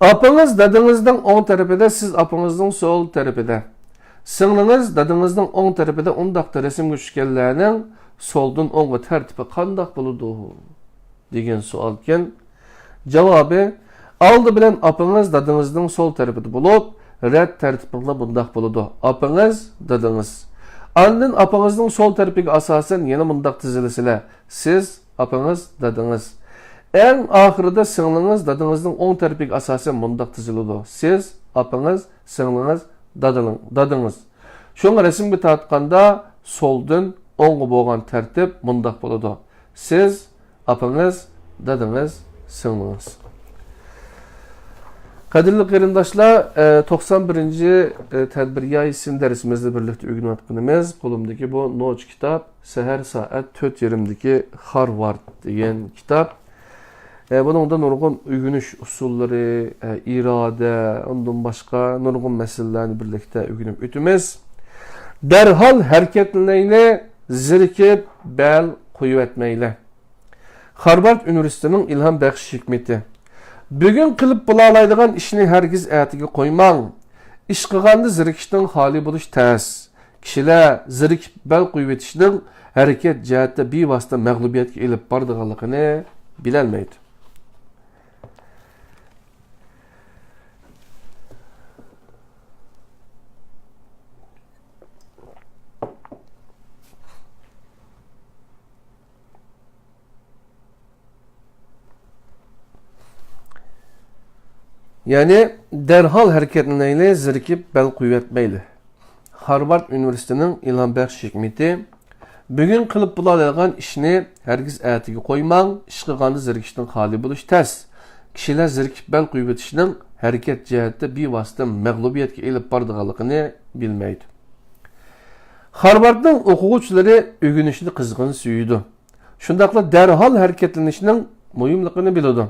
ئاپىڭىز دادىڭىزنىڭ ئوڭ تەرىپىدە، سىز ئاپىڭىزنىڭ سول تەرىپىدە. سىڭلىڭىز دادىڭىزنىڭ ئوڭ تەرىپىدە، ئۇنداقتا رەسىمگە چۈشكەنلەرنىڭ سولدىن ئوڭغا تەرتىپى قانداق بولىدۇ؟ دېگەن سوئالكەن. جاۋابى، ئالدى بىلەن ئاپىڭىز دادىڭىزنىڭ سول تەرىپىدە بولۇپ، رەت تەرتىپىڭلار بۇنداق بولىدۇ: ئاپىڭىز، دادىڭىز. ئاندىن ئاپىڭىزنىڭ سول تەرىپىگە ئاساسەن يەنە مۇنداق تىزىلىسىلەر: سىز، ئاپىڭىز، دادىڭىز. ئەڭ ئاخىرىدا سىڭلىڭىز دادىڭىزنىڭ ئوڭ تەرىپىگە ئاساسەن مۇنداق تىزىلىدۇ: سىز، ئاپىڭىز، سىڭلىڭىز، دادىلىڭ-، دادىڭىز. شۇڭا رەسىمگە تارتقاندا سولدىن ئوڭغا بولغان تەرتىپ مۇنداق بولىدۇ: سىز، ئاپىڭىز، دادىڭىز، سىڭلىڭىز. قەدىرلىك قېرىنداشلار، ئە، توقسان بىرىنچى، ئە، تەدبىر يايىسىنى دەرسىمىزدە بىرلىكتە ئۆگىنىۋاتقىنىمىز قولۇمدىكى بۇ نوچى كىتاب، سەھەر سائەت تۆت يېرىمدىكى خارۋارد دېگەن كىتاب. ئە، بۇنىڭدا نۇرغۇن ئۆگىنىش ئۇسۇللىرى، ئە، ئىرادە، ئۇندىن باشقا نۇرغۇن مەسىلىلەرنى بىرلىكتە ئۆگىنىپ ئۆتىمىز. دەرھال ھەرىكەتلىنەيلى، زېرىكىپ بەل قويۇۋەتمەيلى. خارۋارد ئۇنىۋېرسىتېتىنىڭ ئىلھام بەخش ھېكمىتى. بۈگۈن قىلىپ بولالايدىغان ئىشنى ھەرگىز ئەتىگە قويماڭ. ئىش قىلغاندا زېرىكىشتىن خالىي بولۇش تەس. كىشىلەر زېرىكىپ بەل قويۇۋېتىشنىڭ ھەرىكەت جەھەتتە بىۋاسىتە مەغلۇبىيەتكە ئېلىپ بارىدىغانلىقىنى بىلەلمەيدۇ. يەنى دەرھال ھەرىكەتلىنەيلى، زېرىكىپ بەل قويۇۋەتمەيلى. خارۋارد ئۇنىۋېرسىتېتىنىڭ ئىلھام بەخش ھېكمىتى. بۈگۈن قىلىپ بولالايدىغان ئىشنى ھەرگىز ئەتىگە قويماڭ، ئىش قىلغاندا زېرىكىشتىن خالىي بولۇش تەس. كىشىلەر زېرىكىپ بەل قويۇۋېتىشنىڭ ھەرىكەت جەھەتتە بىۋاسىتە مەغلۇبىيەتكە ئېلىپ بارىدىغانلىقىنى بىلمەيدۇ. خارۋاردنىڭ ئوقۇغۇچىلىرى ئۆگىنىشنى قىزغىن سۆيىدۇ. شۇنداقلا دەرھال ھەرىكەتلىنىشنىڭ مۇھىملىقىنى بىلىدۇ.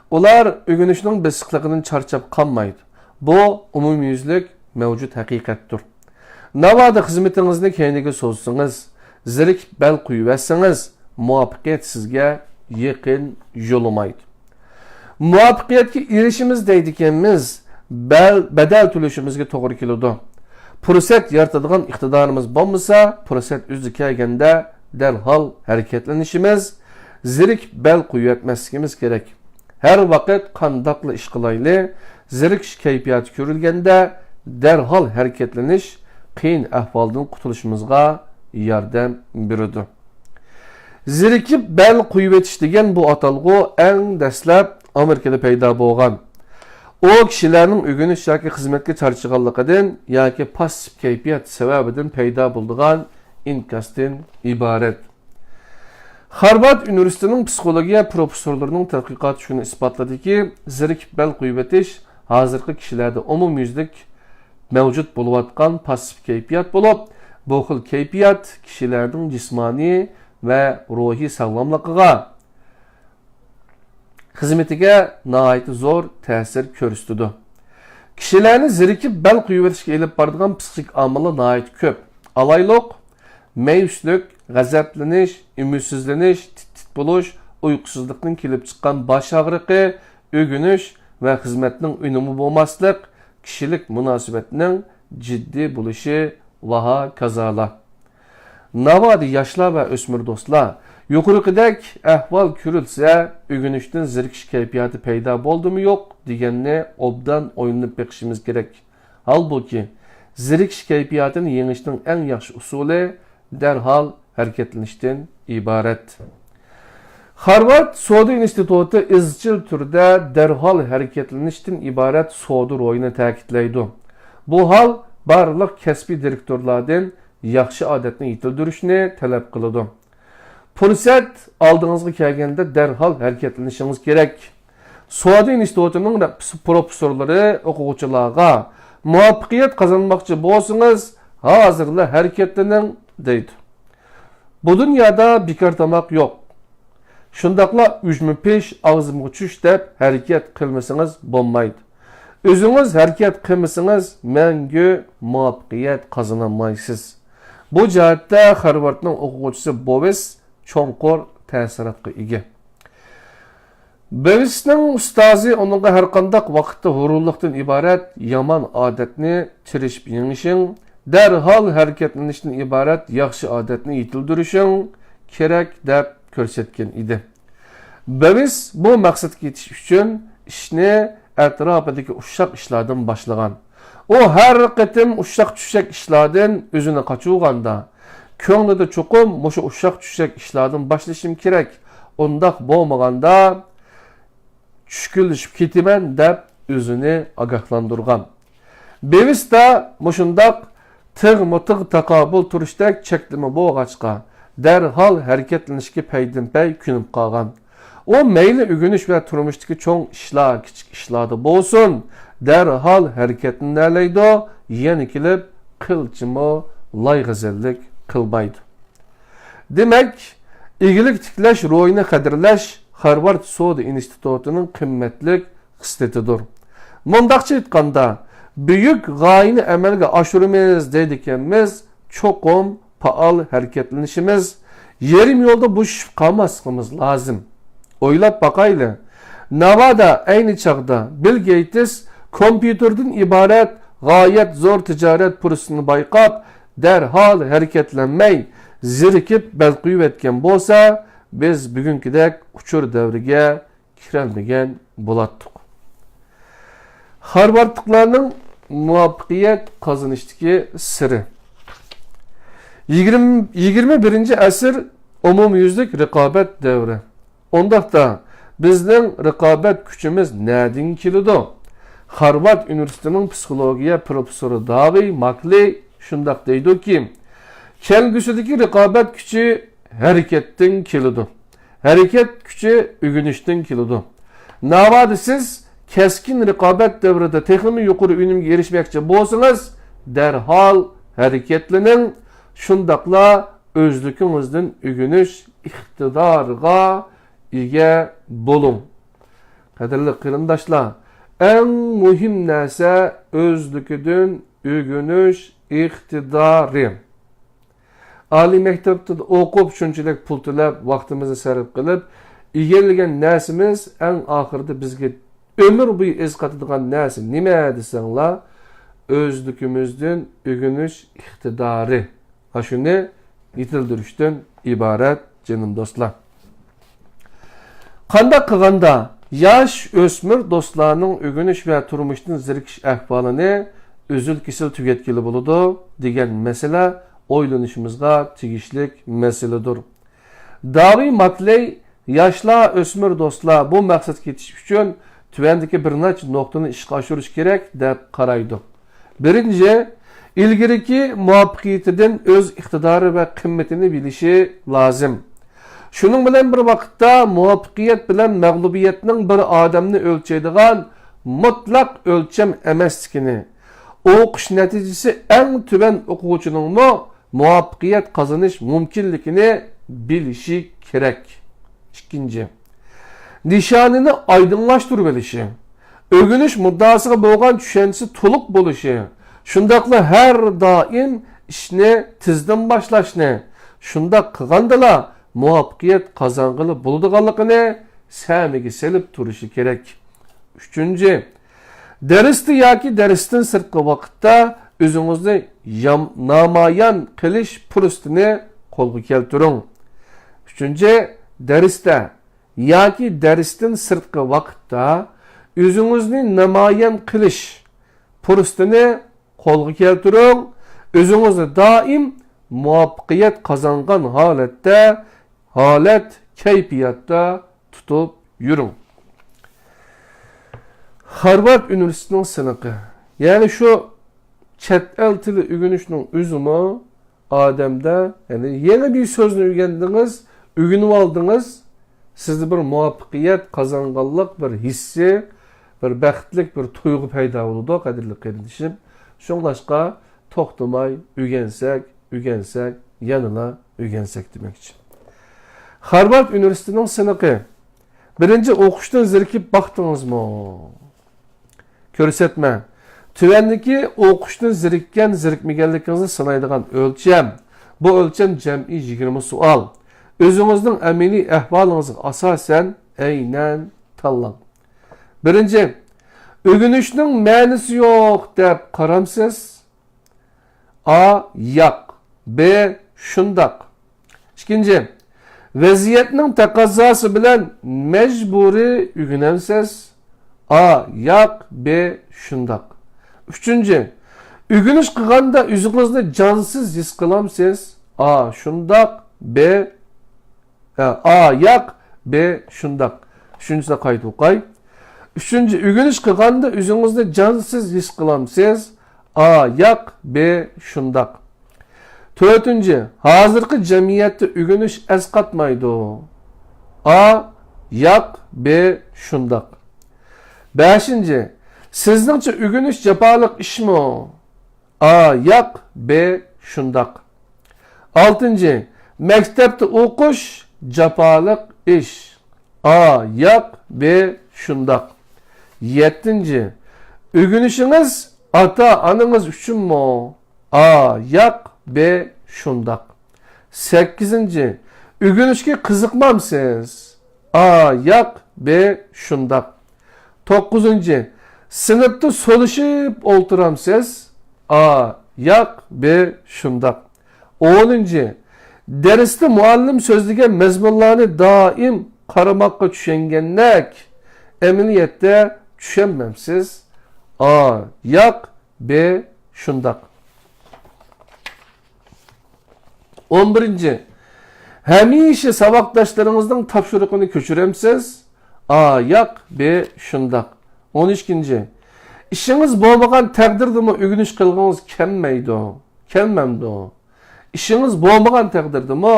ئۇلار ئۆگىنىشنىڭ بېسىقلىقىدىن چارچاپ قالمايدۇ. بۇ ئومۇميۈزلۈك مەۋجۇت ھەقىقەتتۇر. ناۋادا خىزمىتىڭىزنى كەينىگە سوزسىڭىز، زېرىكىپ بەل قويۇۋەتسىڭىز، مۇۋەپپەقىيەت سىزگە يېقىن يولىمايدۇ. مۇۋەپپەقىيەتكە ئېرىشىمىز دەيدىكەنمىز، بەل-، بەدەل تۆلىشىمىزگە توغرا كېلىدۇ. پۇرسەت يارىتىدىغان ئىقتىدارىمىز بولمىسا، پۇرسەت ئۆزى كەلگەندە دەرھال ھەرىكەتلىنىشىمىز، زېرىكىپ بەل قويۇۋەتمەسلىكىمىز كېرەك. ھەر ۋاقىت قانداقلا ئىش قىلايلى، زېرىكىش كەيپىياتى كۆرۈلگەندە دەرھال ھەرىكەتلىنىش قىيىن ئەھۋالدىن قۇتۇلۇشىمىزغا ياردەم بېرىدۇ. زېرىكىپ بەل قويۇۋېتىش دېگەن بۇ ئاتالغۇ ئەڭ دەسلەپ ئامېرىكىدا پەيدا بولغان. ئۇ كىشىلەرنىڭ ئۆگىنىش ياكى خىزمەتكە چارچىغانلىقىدىن ياكى پاسسىپ كەيپىيات سەۋەبىدىن پەيدا بولىدىغان ئىنكاستىن ئىبارەت. خارۋارد ئۇنىۋېرسىتېتىنىڭ پسىخولوگىيە پروفېسسورلىرىنىڭ تەتقىقاتى شۇنى ئىسپاتلىدىكى، زېرىكىپ بەل قويۇۋېتىش ھازىرقى كىشىلەردە ئومۇميۈزلۈك مەۋجۇت بولۇۋاتقان پاسسىپ كەيپىيات بولۇپ، بۇ خىل كەيپىيات كىشىلەرنىڭ جىسمانىي ۋە روھىي ساغلاملىقىغا، خىزمىتىگە ناھايىتى زور تەسىر كۆرسىتىدۇ. كىشىلەرنى زېرىكىپ بەل قويۇۋېتىشكە ئېلىپ بارىدىغان پسىخىك ئامىللار ناھايىتى كۆپ. ئالايلۇق، مەيۈسلۈك، غەزەپلىنىش، ئۈمىدسىزلىنىش، تىت-تىت بولۇش، ئۇيقۇسىزلىقتىن كېلىپ چىققان باش ئاغرىقى، ئۆگىنىش ۋە خىزمەتنىڭ ئۈنۈمى بولماسلىق، كىشىلىك مۇناسىۋەتنىڭ جىددىي بولۇشى ۋەھاكازالار. ناۋادا ياشلار ۋە ئۆسمۈر دوستلار يۇقىرىقىدەك ئەھۋال كۆرۈلسە، ئۆگىنىشتىن زېرىكىش كەيپىياتى پەيدا بولدىمۇ يوق دېگەننى ئوبدان ئويلىنىپ بېقىشىمىز كېرەك. ھالبۇكى، زېرىكىش كەيپىياتىنى يېڭىشنىڭ ئەڭ ياخشى ئۇسۇلى دەرھال ھەرىكەتلىنىشتىن ئىبارەت. خارۋارد سودا ئىنستىتۇتى ئىزچىل تۈردە دەرھال ھەرىكەتلىنىشتىن ئىبارەت سودا روھىنى تەكىتلەيدۇ. بۇ ھال بارلىق كەسپىي دىرېكتورلاردىن ياخشى ئادەتنى يېتىلدۈرۈشنى تەلەپ قىلىدۇ. پۇرسەت ئالدىڭىزغا كەلگەندە دەرھال ھەرىكەتلىنىشىڭىز كېرەك. سودا ئىنستىتۇتىنىڭ پروفېسسورلىرى ئوقۇغۇچىلارغا، مۇۋەپپەقىيەت قازانماقچى بولسىڭىز، ھازىرلا ھەرىكەتلىنىڭ، دەيدۇ. بۇ دۇنيادا بىكار تاماق يوق. شۇنداقلا ئۈجمە پىش، ئاغزىمغا چۈش دەپ ھەرىكەت قىلمىسىڭىز بولمايدۇ. ئۆزىڭىز ھەرىكەت قىلمىسىڭىز، مەڭگۈ مۇۋەپپەقىيەت قازىنالمايسىز. بۇ جەھەتتە خارۋاردنىڭ ئوقۇغۇچىسى بوۋېس چوڭقۇر تەسىراتقا ئىگە. بېۋىسنىڭ ئۇستازى ئۇنىڭغا ھەرقانداق ۋاقىتتا ھۇرۇنلۇقتىن ئىبارەت يامان ئادەتنى تىرىشىپ يېڭىشىڭ، دەرھال ھەرىكەتلىنىشتىن ئىبارەت ياخشى ئادەتنى يېتىلدۈرۈشۈڭ كېرەك، دەپ كۆرسەتكەن ئىدى. بېۋىس بۇ مەقسەتكە يېتىش ئۈچۈن ئىشنى ئەتراپىدىكى ئۇششاق ئىشلاردىن باشلىغان. ئۇ ھەر قېتىم ئۇششاق-چۈششەك ئىشلاردىن ئۆزىنى قاچۇرغاندا، كۆڭلىدە چوقۇم مۇشۇ ئۇششاق-چۈششەك ئىشلاردىن باشلىشىم كېرەك، ئۇنداق بولمىغاندا چۈشكۈنلىشىپ كېتىمەن، دەپ ئۆزىنى ئاگاھلاندۇرغان. بېۋىستا مۇشۇنداق تىغمۇ تىغ تاقابىل تۇرۇشتەك چەكلىمە بولغاچقا، دەرھال ھەرىكەتلىنىشكە پەيدىنپەي كۆنۈپ قالغان. ئۇ مەيلى ئۆگىنىش ۋە تۇرمۇشتىكى چوڭ ئىشلار، كىچىك ئىشلاردا بولسۇن، دەرھال ھەرىكەتلىنەلەيدۇ، يەنە كېلىپ قىلچىمۇ لايغەزەللىك قىلمايدۇ. دېمەك، ئىگىلىك تىكلەش روھىنى قەدىرلەش خارۋارد سودا ئىنستىتۇتىنىڭ قىممەتلىك خىسلىتىدۇر. مۇنداقچە ئېيتقاندا، بۈيۈك غايىنى ئەمەلگە ئاشۇرىمىز دەيدىكەنمىز، چوقۇم پائال ھەرىكەتلىنىشىمىز، يېرىم يولدا بوشىشىپ قالماسلىقىمىز لازىم. ئويلاپ باقايلى، ناۋادا ئەينى چاغدا بىل گېيتس كومپيۇتېردىن ئىبارەت غايەت زور تىجارەت پۇرسىتىنى بايقاپ، دەرھال ھەرىكەتلەنمەي، زېرىكىپ بەل قويۇۋەتكەن بولسا، بىز بۈگۈنكىدەك ئۇچۇر دەۋرىگە كىرەلمىگەن بولاتتۇق. خارۋاردلىقلارنىڭ مۇۋەپپەقىيەت قازىنىشتىكى سىرى. يىگىرمە، يىگىرمە بىرىنچى ئەسىر ئومۇميۈزلۈك رىقابەت دەۋرى. ئۇنداقتا، بىزنىڭ رىقابەت كۈچىمىز نەدىن كېلىدۇ؟ خارۋارد ئۇنىۋېرسىتېتىنىڭ پسىخولوگىيە پروفېسسورى داۋىي ماكلېي شۇنداق دەيدۇكى، كەلگۈسىدىكى رىقابەت كۈچى ھەرىكەتتىن كېلىدۇ. ھەرىكەت كۈچى ئۆگىنىشتىن كېلىدۇ. ناۋادا سىز كەسكىن رىقابەت دەۋرىدە تېخىمۇ يۇقىرى ئۈنۈمگە ئېرىشمەكچى بولسىڭىز، دەرھال ھەرىكەتلىنىڭ، شۇنداقلا ئۆزلۈكىڭىزدىن ئۆگىنىش ئىقتىدارىغا ئىگە بولۇڭ. قەدىرلىك قېرىنداشلار، ئەڭ مۇھىم نەرسە ئۆزلۈكىدىن ئۆگىنىش ئىقتىدارى. ئالىي مەكتەپتە ئوقۇپ، شۇنچىلىك پۇل تۆلەپ، ۋاقتىمىزنى سەرپ قىلىپ، ئىگىلىگەن نەرسىمىز ئەڭ ئاخىرىدا بىزگە ئۆمۈر بويى ئەسقاتىدىغان نەرسە نېمە دېسەڭلار، ئۆزلۈكىمىزدىن ئۆگىنىش ئىقتىدارى. ئاشۇنى يېتىلدۈرۈشتىن ئىبارەت، جېنىم دوستلار. قانداق قىلغاندا ياش ئۆسمۈر دوستلارنىڭ ئۆگىنىش ۋە تۇرمۇشتىن زېرىكىش ئەھۋالىنى ئۈزۈل-كېسىل تۈگەتكىلى بولىدۇ دېگەن مەسىلە ئويلىنىشىمىزغا تېگىشلىك مەسىلىدۇر. داۋىي ماكلېي ياشلار، ئۆسمۈر دوستلار بۇ مەقسەتكە يېتىش ئۈچۈن تۆۋەندىكى بىر نەچچە نۇقتىنى ئىشقا ئاشۇرۇش كېرەك دەپ قارايدۇ. بىرىنچى، ئىلگىرىكى مۇۋەپپەقىيىتىدىن ئۆز ئىقتىدارى ۋە قىممىتىنى بىلىشى لازىم. شۇنىڭ بىلەن بىر ۋاقىتتا، مۇۋەپپەقىيەت بىلەن مەغلۇبىيەتنىڭ بىر ئادەمنى ئۆلچەيدىغان مۇتلەق ئۆلچەم ئەمەسلىكىنى، ئوقۇش نەتىجىسى ئەڭ تۆۋەن ئوقۇغۇچىنىڭمۇ مۇۋەپپەقىيەت قازىنىش مۇمكىنلىكىنى بىلىشى كېرەك. ئىككىنچى، نىشانىنى ئايدىڭلاشتۇرۇۋېلىشى، ئۆگىنىش مۇددىئاسىغا بولغان چۈشەنچىسى تولۇق بولۇشى، شۇنداقلا ھەر دائىم ئىشنى تېزدىن باشلاشنى، شۇنداق قىلغاندىلا مۇۋەپپەقىيەت قازانغىلى بولىدىغانلىقىنى سەمىگە سېلىپ تۇرۇشى كېرەك. ئۈچىنچى، دەرستە ياكى دەرستىن سىرتقى ۋاقىتتا ئۆزىڭىزنى يام-، نامايان قىلىش پۇرسىتىنى قولغا كەلتۈرۈڭ. ئۈچىنچى، دەرستە ياكى دەرستىن سىرتقى ۋاقىتتا ئۆزىڭىزنى نامايان قىلىش پۇرسىتىنى قولغا كەلتۈرۈڭ. ئۆزىڭىزنى دائىم مۇۋەپپەقىيەت قازانغان ھالەتتە، ھالەت، كەيپىياتتا تۇتۇپ يۈرۈڭ. خارۋارد ئۇنىۋېرسىتېتىنىڭ سىنىقى. يەنى شۇ چەت ئەل تىلى ئۆگىنىشنىڭ ئۆزىمۇ ئادەمدە، يەنى يېڭى بىر سۆزنى ئۆگەندىڭىز، ئۆگىنىۋالدىڭىز، سىزدە بىر مۇۋەپپەقىيەت قازانغانلىق بىر ھېسسى، بىر بەختلىك بىر تۇيغۇ پەيدا بولىدۇ، قەدىرلىك قېرىندىشىم. شۇڭلاشقا توختىماي ئۆگەنسەك، ئۆگەنسەك، يەنىلا ئۆگەنسەك دېمەكچى. خارۋارد ئۇنىۋېرسىتېتىنىڭ سىنىقى. بىرىنچى، ئوقۇشتىن زېرىكىپ باقتىڭىزمۇ؟ كۆرسەتمە. تۆۋەندىكى ئوقۇشتىن زېرىككەن، زېرىكمىگەنلىكىڭىزنى سىنايدىغان ئۆلچەم. بۇ ئۆلچەم جەمئىي يىگىرمە سوئال. ئۆزىڭىزنىڭ ئەمەلىي ئەھۋالىڭىزغا ئاساسەن ئەينەن تاللاڭ. بىرىنچى، ئۆگىنىشنىڭ مەنىسى يوق دەپ قارامسىز؟ ئا، ياق. بې، شۇنداق. ئىككىنچى، ۋەزىيەتنىڭ تەقەززاسى بىلەن مەجبۇرىي ئۆگىنەمسىز؟ ئا، ياق. بې، شۇنداق. ئۈچىنچى، ئۆگىنىش قىلغاندا ئۆزىڭىزنى جانسىز ھېس قىلامسىز؟ ئا، شۇنداق. بې، ئا، ياق. بې، شۇنداق. ئۈچىنچىسىنى قايتا ئوقاي. ئۈچىنچى، ئۆگىنىش قىلغاندا ئۆزىڭىزنى جانسىز ھېس قىلامسىز؟ ئا، ياق. بې، شۇنداق. تۆتىنچى، ھازىرقى جەمئىيەتتە ئۆگىنىش ئەسقاتمايدۇ. ئا، ياق. بې، شۇنداق. بەشىنچى، سىزنىڭچە ئۆگىنىش جاپالىق ئىشمۇ؟ ئا، ياق. بې، شۇنداق. ئالتىنچى، مەكتەپتە ئوقۇش جاپالىق ئىش. ئا، ياق. بې، شۇنداق. يەتتىنچى، ئۆگىنىشىڭىز ئاتا-ئانىڭىز ئۈچۈنمۇ؟ ئا، ياق. بې، شۇنداق. سەككىزىنچى، ئۆگىنىشكە قىزىقمامسىز؟ ئا، ياق. بې، شۇنداق. توققۇزىنچى، سىنىپتا سولىشىپ ئولتۇرامسىز؟ ئا، ياق. بې، شۇنداق. ئونىنچى، دەرستە مۇئەللىم سۆزلىگەن مەزمۇنلارنى دائىم قارىماققا چۈشەنگەندەك، ئەمەلىيەتتە چۈشەنمەمسىز؟ ئا، ياق. بې، شۇنداق. ئون بىرىنچى، ھەمىشە ساۋاقداشلىرىڭىزنىڭ تاپشۇرۇقىنى كۆچۈرەمسىز؟ ئا، ياق. بې، شۇنداق. ئون ئىككىنچى، ئىشىڭىز بولمىغان تەقدىردىمۇ ئۆگىنىش قىلغىڭىز كەلمەيدۇ، كەلمەمدۇ؟ ئىشىڭىز بولمىغان تەقدىردىمۇ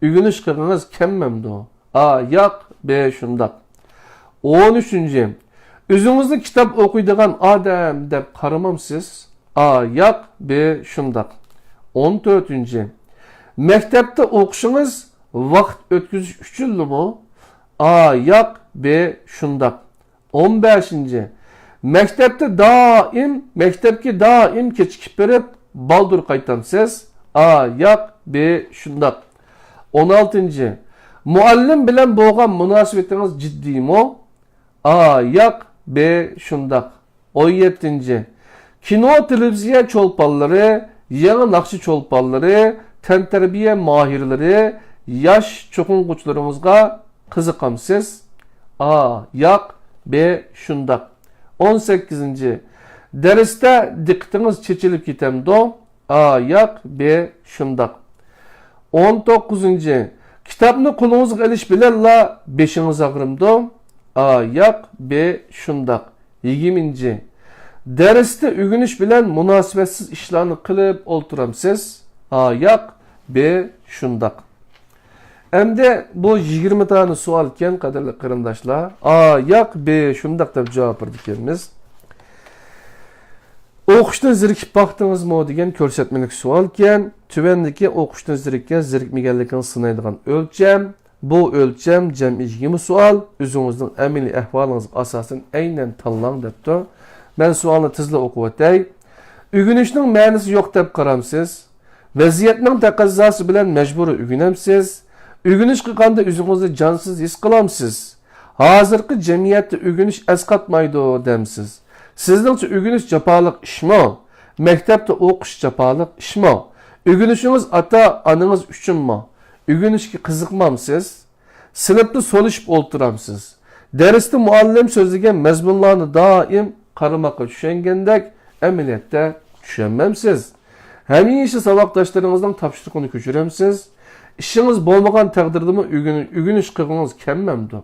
ئۆگىنىش قىلغىڭىز كەلمەمدۇ؟ ئا، ياق. بې، شۇنداق. ئون ئۈچىنچى، ئۆزىڭىزنى كىتاب ئوقۇيدىغان ئادەم دەپ قارىمامسىز؟ ئا، ياق. بې، شۇنداق. ئون تۆتىنچى، مەكتەپتە ئوقۇشىڭىز ۋاقىت ئۆتكۈزۈش ئۈچۈنلىمۇ؟ ئا، ياق. بې، شۇنداق. ئون بەشىنچى، مەكتەپتە دائىم، مەكتەپكە دائىم كېچىكىپ بېرىپ، بالدۇر قايتامسىز؟ ئا، ياق. بې، شۇنداق. ئون ئالتىنچى، مۇئەللىم بىلەن بولغان مۇناسىۋىتىڭىز جىددىيمۇ؟ ئا، ياق. بې، شۇنداق. ئون يەتتىنچى، كىنو، تېلېۋىزىيە چولپانلىرى، يېڭى ناخشا چولپانلىرى، تەنتەربىيە ماھىرلىرى، ياش چوقۇنغۇچىلىرىڭىزغا قىزىقامسىز؟ ئا، ياق. بې، شۇنداق. ئون سەككىزىنچى، دەرستە دىققىتىڭىز چېچىلىپ كېتەمدۇ؟ ئا، ياق. بې، شۇنداق. ئون توققۇزىنچى، كىتابنى قولىڭىزغا ئېلىش بىلەنلا بېشىڭىز ئاغرىمدۇ؟ ئا ياق، بې شۇنداق. يىگىرمىنچى. دەرستە ئۆگىنىش بىلەن مۇناسىۋەتسىز ئىشلارنى قىلىپ ئولتۇرامسىز؟ ئا ياق، بې شۇنداق. ئەمدى بۇ يىگىرمە دانە سوئال ئىكەن، قەدىرلىك قېرىنداشلار. ئا ياق، بې شۇنداق دەپ جاۋاب بېرىدىكەنمىز. ئوقۇشتىن زېرىكىپ باقتىڭىزمۇ دېگەن كۆرسەتمىلىك سوئال ئىكەن. تۆۋەندىكى ئوقۇشتىن زېرىككەن، زېرىكمىگەنلىكىڭىزنى سىنايدىغان ئۆلچەم. بۇ ئۆلچەم جەمئىي يىگىرمە سوئال، ئۆزىڭىزنىڭ ئەمەلىي ئەھۋالىڭىزغا ئاساسەن ئەينەن تاللاڭ دەپتۇ. مەن سوئالنى تېزلا ئوقۇۋېتەي. ئۆگىنىشنىڭ مەنىسى يوق دەپ قارامسىز؟ ۋەزىيەتنىڭ تەقەززاسى بىلەن مەجبۇرىي ئۆگىنەمسىز؟ ئۆگىنىش قىلغاندا ئۆزىڭىزنى جانسىز ھېس قىلامسىز؟ ھازىرقى جەمئىيەتتە ئۆگىنىش ئەسقاتمايدۇ دەمسىز؟ سىزنىڭچە ئۆگىنىش جاپالىق ئىشمۇ؟ مەكتەپتە ئوقۇش جاپالىق ئىشمۇ؟ ئۆگىنىشىڭىز ئاتا-ئانىڭىز ئۈچۈنمۇ؟ ئۆگىنىشكە قىزىقمامسىز؟ سىنىپتا سولىشىپ ئولتۇرامسىز؟ دەرستە مۇئەللىم سۆزلىگەن مەزمۇنلارنى دائىم قارىماققا چۈشەنگەندەك، ئەمەلىيەتتە چۈشەنمەمسىز؟ ھەمىشە ساۋاقداشلىرىڭىزنىڭ تاپشۇرۇقىنى كۆچۈرەمسىز؟ ئىشىڭىز بولمىغان تەقدىردىمۇ ئۆگىنىش قىلغۇڭىز كەلمەمدۇ؟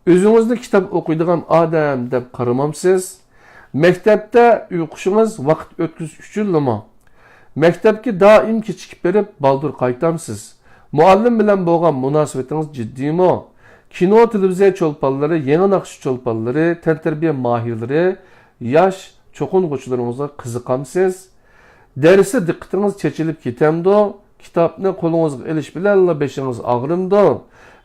ئۆزىڭىزنى كىتاب ئوقۇيدىغان ئادەم دەپ قارىمامسىز؟ مەكتەپتە ئوقۇشىڭىز ۋاقىت ئۆتكۈزۈش ئۈچۈنلىمۇ؟ مەكتەپكە دائىم كېچىكىپ بېرىپ، بالدۇر قايتامسىز؟ مۇئەللىم بىلەن بولغان مۇناسىۋىتىڭىز جىددىيمۇ؟ كىنو، تېلېۋىزىيە چولپانلىرى، يېڭى ناخشا چولپانلىرى، تەنتەربىيە ماھىرلىرى، ياش چوقۇنغۇچىلىرىڭىزغا قىزىقامسىز؟ دەرستە دىققىتىڭىز چېچىلىپ كېتەمدۇ؟ كىتابنى قولىڭىزغا ئېلىش بىلەنلا بېشىڭىز ئاغرىمدۇ؟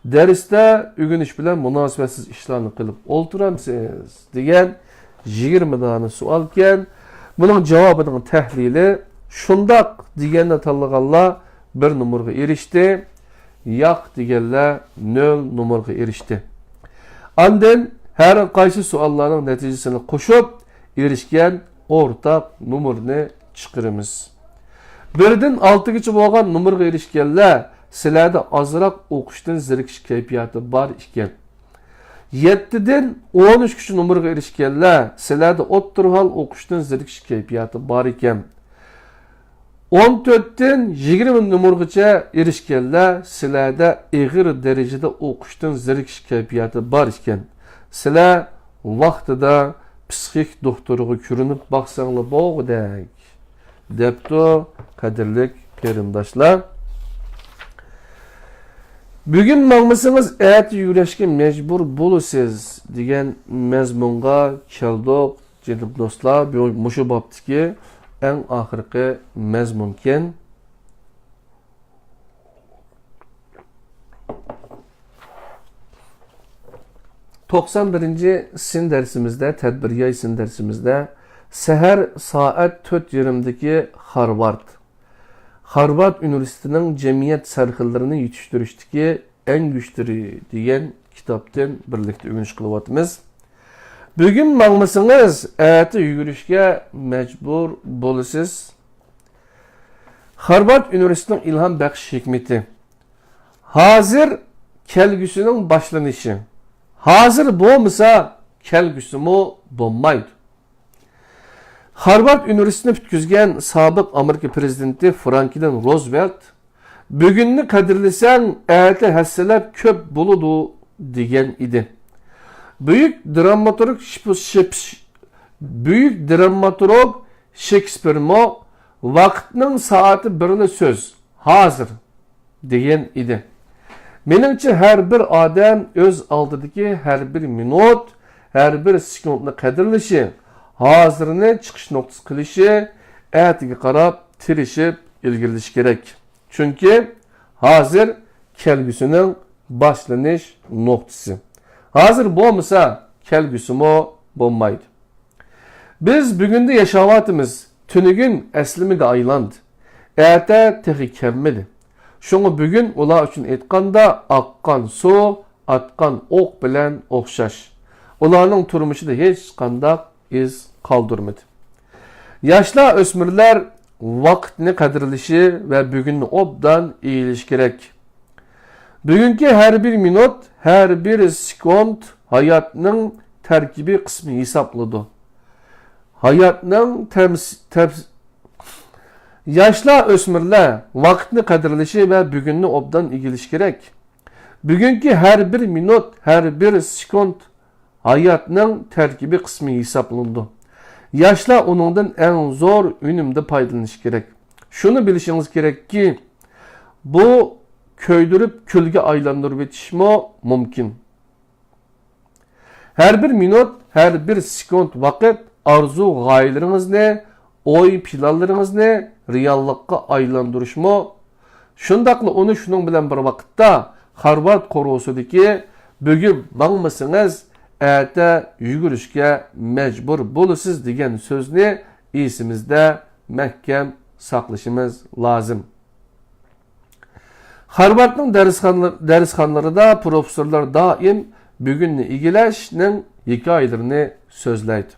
دەرستە ئۆگىنىش بىلەن مۇناسىۋەتسىز ئىشلارنى قىلىپ ئولتۇرامسىز؟ دېگەن يىگىرمە دانە سوئالكەن. بۇنىڭ جاۋابىنىڭ تەھلىلى شۇنداق دېگەننى تاللىغانلار بىر نومۇرغا ئېرىشتى، ياق دېگەنلەر نۆل نومۇرغا ئېرىشتى. ئاندىن ھەر قايسى سوئاللارنىڭ نەتىجىسىنى قوشۇپ، ئېرىشكەن ئورتاق نومۇرنى چىقىرىمىز. بىردىن ئالتىگىچە بولغان نومۇرغا ئېرىشكەنلەر، سىلەردە ئازراق ئوقۇشتىن زېرىكىش كەيپىياتى بار ئىكەن. يەتتىدىن ئون ئۈچكىچە نومۇرغا ئېرىشكەنلەر، سىلەردە ئوتتۇرا ھال ئوقۇشتىن زېرىكىش كەيپىياتى بار ئىكەن. ئون تۆتتىن يىگىرمە نومۇرغىچە ئېرىشكەنلەر، سىلەردە ئېغىر دەرىجىدە ئوقۇشتىن زېرىكىش كەيپىياتى بار ئىكەن. سىلەر ۋاقتىدا پسىخىك دوختۇرغا كۆرۈنۈپ باقساڭلار بولغۇدەك، دەپتۇ، قەدىرلىك قېرىنداشلار. بۈگۈن ماڭمىسىڭىز، ئەتە يۈگۈرۈشكە مەجبۇر بولىسىز، دېگەن مەزمۇنغا كەلدۇق. جېنىم دوستلار، بۇ، مۇشۇ بابتىكى ئەڭ ئاخىرقى مەزمۇنكەن. توقسان بىرىنچى سىن دەرسىمىزدە، تەدبىر ياي سىن دەرسىمىزدە سەھەر سائەت تۆت يېرىمدىكى خارۋارد، خارۋارد ئۇنىۋېرسىتېتىنىڭ جەمئىيەت سەرخىللىرىنى يېتىشتۈرۈشتىكى ئەڭ كۈچلىرى دېگەن كىتابتىن بىرلىكتە ئۆگىنىش قىلىۋاتىمىز. بۈگۈن ماڭمىسىڭىز، ئەتە يۈگۈرۈشكە مەجبۇر بولىسىز. خارۋارد ئۇنىۋېرسىتېتىنىڭ ئىلھام بەخش ھېكمىتى. ھازىر كەلگۈسىنىڭ باشلىنىشى. ھازىر بولمىسا، كەلگۈسىمۇ بولمايدۇ. خارۋارد ئۇنىۋېرسىتېتىنى پۈتكۈزگەن سابىق ئامېرىكا پىرېزىدېنتى فرانكلىن روزۋېلت، «بۈگۈننى قەدىرلىسەڭ، ئەتە ھەسسىلەپ كۆپ بولىدۇ» دېگەن ئىدى. بۈيۈك دراماتورگ شىپ-، شىپ-، بۈيۈك دراماتورگ شېكسپىرمۇ «ۋاقىتنىڭ سائىتى بىرلا سۆز، ھازىر» دېگەن ئىدى. مېنىڭچە، ھەر بىر ئادەم ئۆز ئالدىدىكى ھەر بىر مىنۇت، ھەر بىر سېكۇنتنى قەدىرلىشى، ھازىرنى چىقىش نۇقتىسى قىلىشى، ئەتىگە قاراپ تىرىشىپ ئىلگىرىلىشى كېرەك. چۈنكى ھازىر كەلگۈسىنىڭ باشلىنىش نۇقتىسى. ھازىر بولمىسا، كەلگۈسىمۇ بولمايدۇ. بىز بۈگۈندە ياشاۋاتىمىز، تۈنۈگۈن ئەسلىمىگە ئايلاندى، ئەتە تېخى كەلمىدى. شۇڭا بۈگۈن ئۇلار ئۈچۈن ئېيتقاندا، ئاققان سۇ، ئاتقان ئوق بىلەن ئوخشاش. ئۇلارنىڭ تۇرمۇشىدا ھېچقانداق ئىز قالدۇرمىدى. ياشلار، ئۆسمۈرلەر ۋاقىتنى قەدىرلىشى ۋە بۈگۈننى ئوبدان ئىگىلىشى كېرەك. بۈگۈنكى ھەر بىر مىنۇت، ھەر بىر سېكۇنت ھاياتنىڭ تەركىبىي قىسمى ھېسابلىنىدۇ. ھاياتنىڭ تەمس-، تەپس-، ياشلار، ئۆسمۈرلەر ۋاقىتنى قەدىرلىشى ۋە بۈگۈننى ئوبدان ئىگىلىشى كېرەك. بۈگۈنكى ھەر بىر مىنۇت، ھەر بىر سېكۇنت ھاياتنىڭ تەركىبىي قىسمى ھېسابلىنىدۇ. ياشلار ئۇنىڭدىن ئەڭ زور ئۈنۈمدە پايدىلىنىشى كېرەك. شۇنى بىلىشىڭىز كېرەككى، بۇ كۆيدۈرۈپ كۈلگە ئايلاندۇرۇۋېتىشمۇ مۇمكىن. ھەر بىر مىنۇت، ھەر بىر سېكۇنت ۋاقىت ئارزۇ-غايىلىرىڭىزنى، ئوي-پىلانلىرىڭىزنى رېئاللىققا ئايلاندۇرۇشمۇ، شۇنداقلا ئۇنى شۇنىڭ بىلەن بىر ۋاقىتتا خارۋارد قورۇسىدىكى «بۈگۈن ماڭمىسىڭىز، ئەتە يۈگۈرۈشكە مەجبۇر بولىسىز» دېگەن سۆزنى ئېسىمىزدە مەھكەم ساقلىشىمىز لازىم. خارۋاردنىڭ دەرسخانلىرى، دەرسخانىلىرىدا پروفېسسورلار دائىم بۈگۈننى ئىگىلەشنىڭ ھېكايىلىرىنى سۆزلەيدۇ.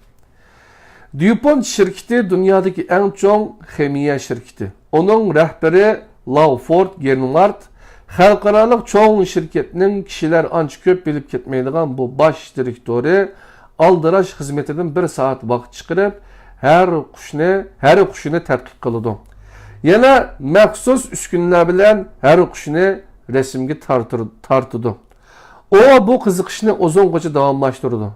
ديۇپونت شىركىتى دۇنيادىكى ئەڭ چوڭ خىمىيە شىركىتى. ئۇنىڭ رەھبىرى لاۋفورد گېرنۋارد خەلقئارالىق چوڭ شىركەتنىڭ كىشىلەر ئانچە كۆپ بىلىپ كەتمەيدىغان بۇ باش دىرېكتورى ئالدىراش خىزمىتىدىن بىر سائەت ۋاقىت چىقىرىپ، ھەر قۇشنى، ھەر قۇشىنى تەتقىق قىلىدۇ. يەنە مەخسۇس ئۈسكۈنىلەر بىلەن ھەر قۇشنى رەسىمگە تارتىر-، تارتىدۇ. ئۇ بۇ قىزىقىشنى ئۇزۇنغىچە داۋاملاشتۇرىدۇ.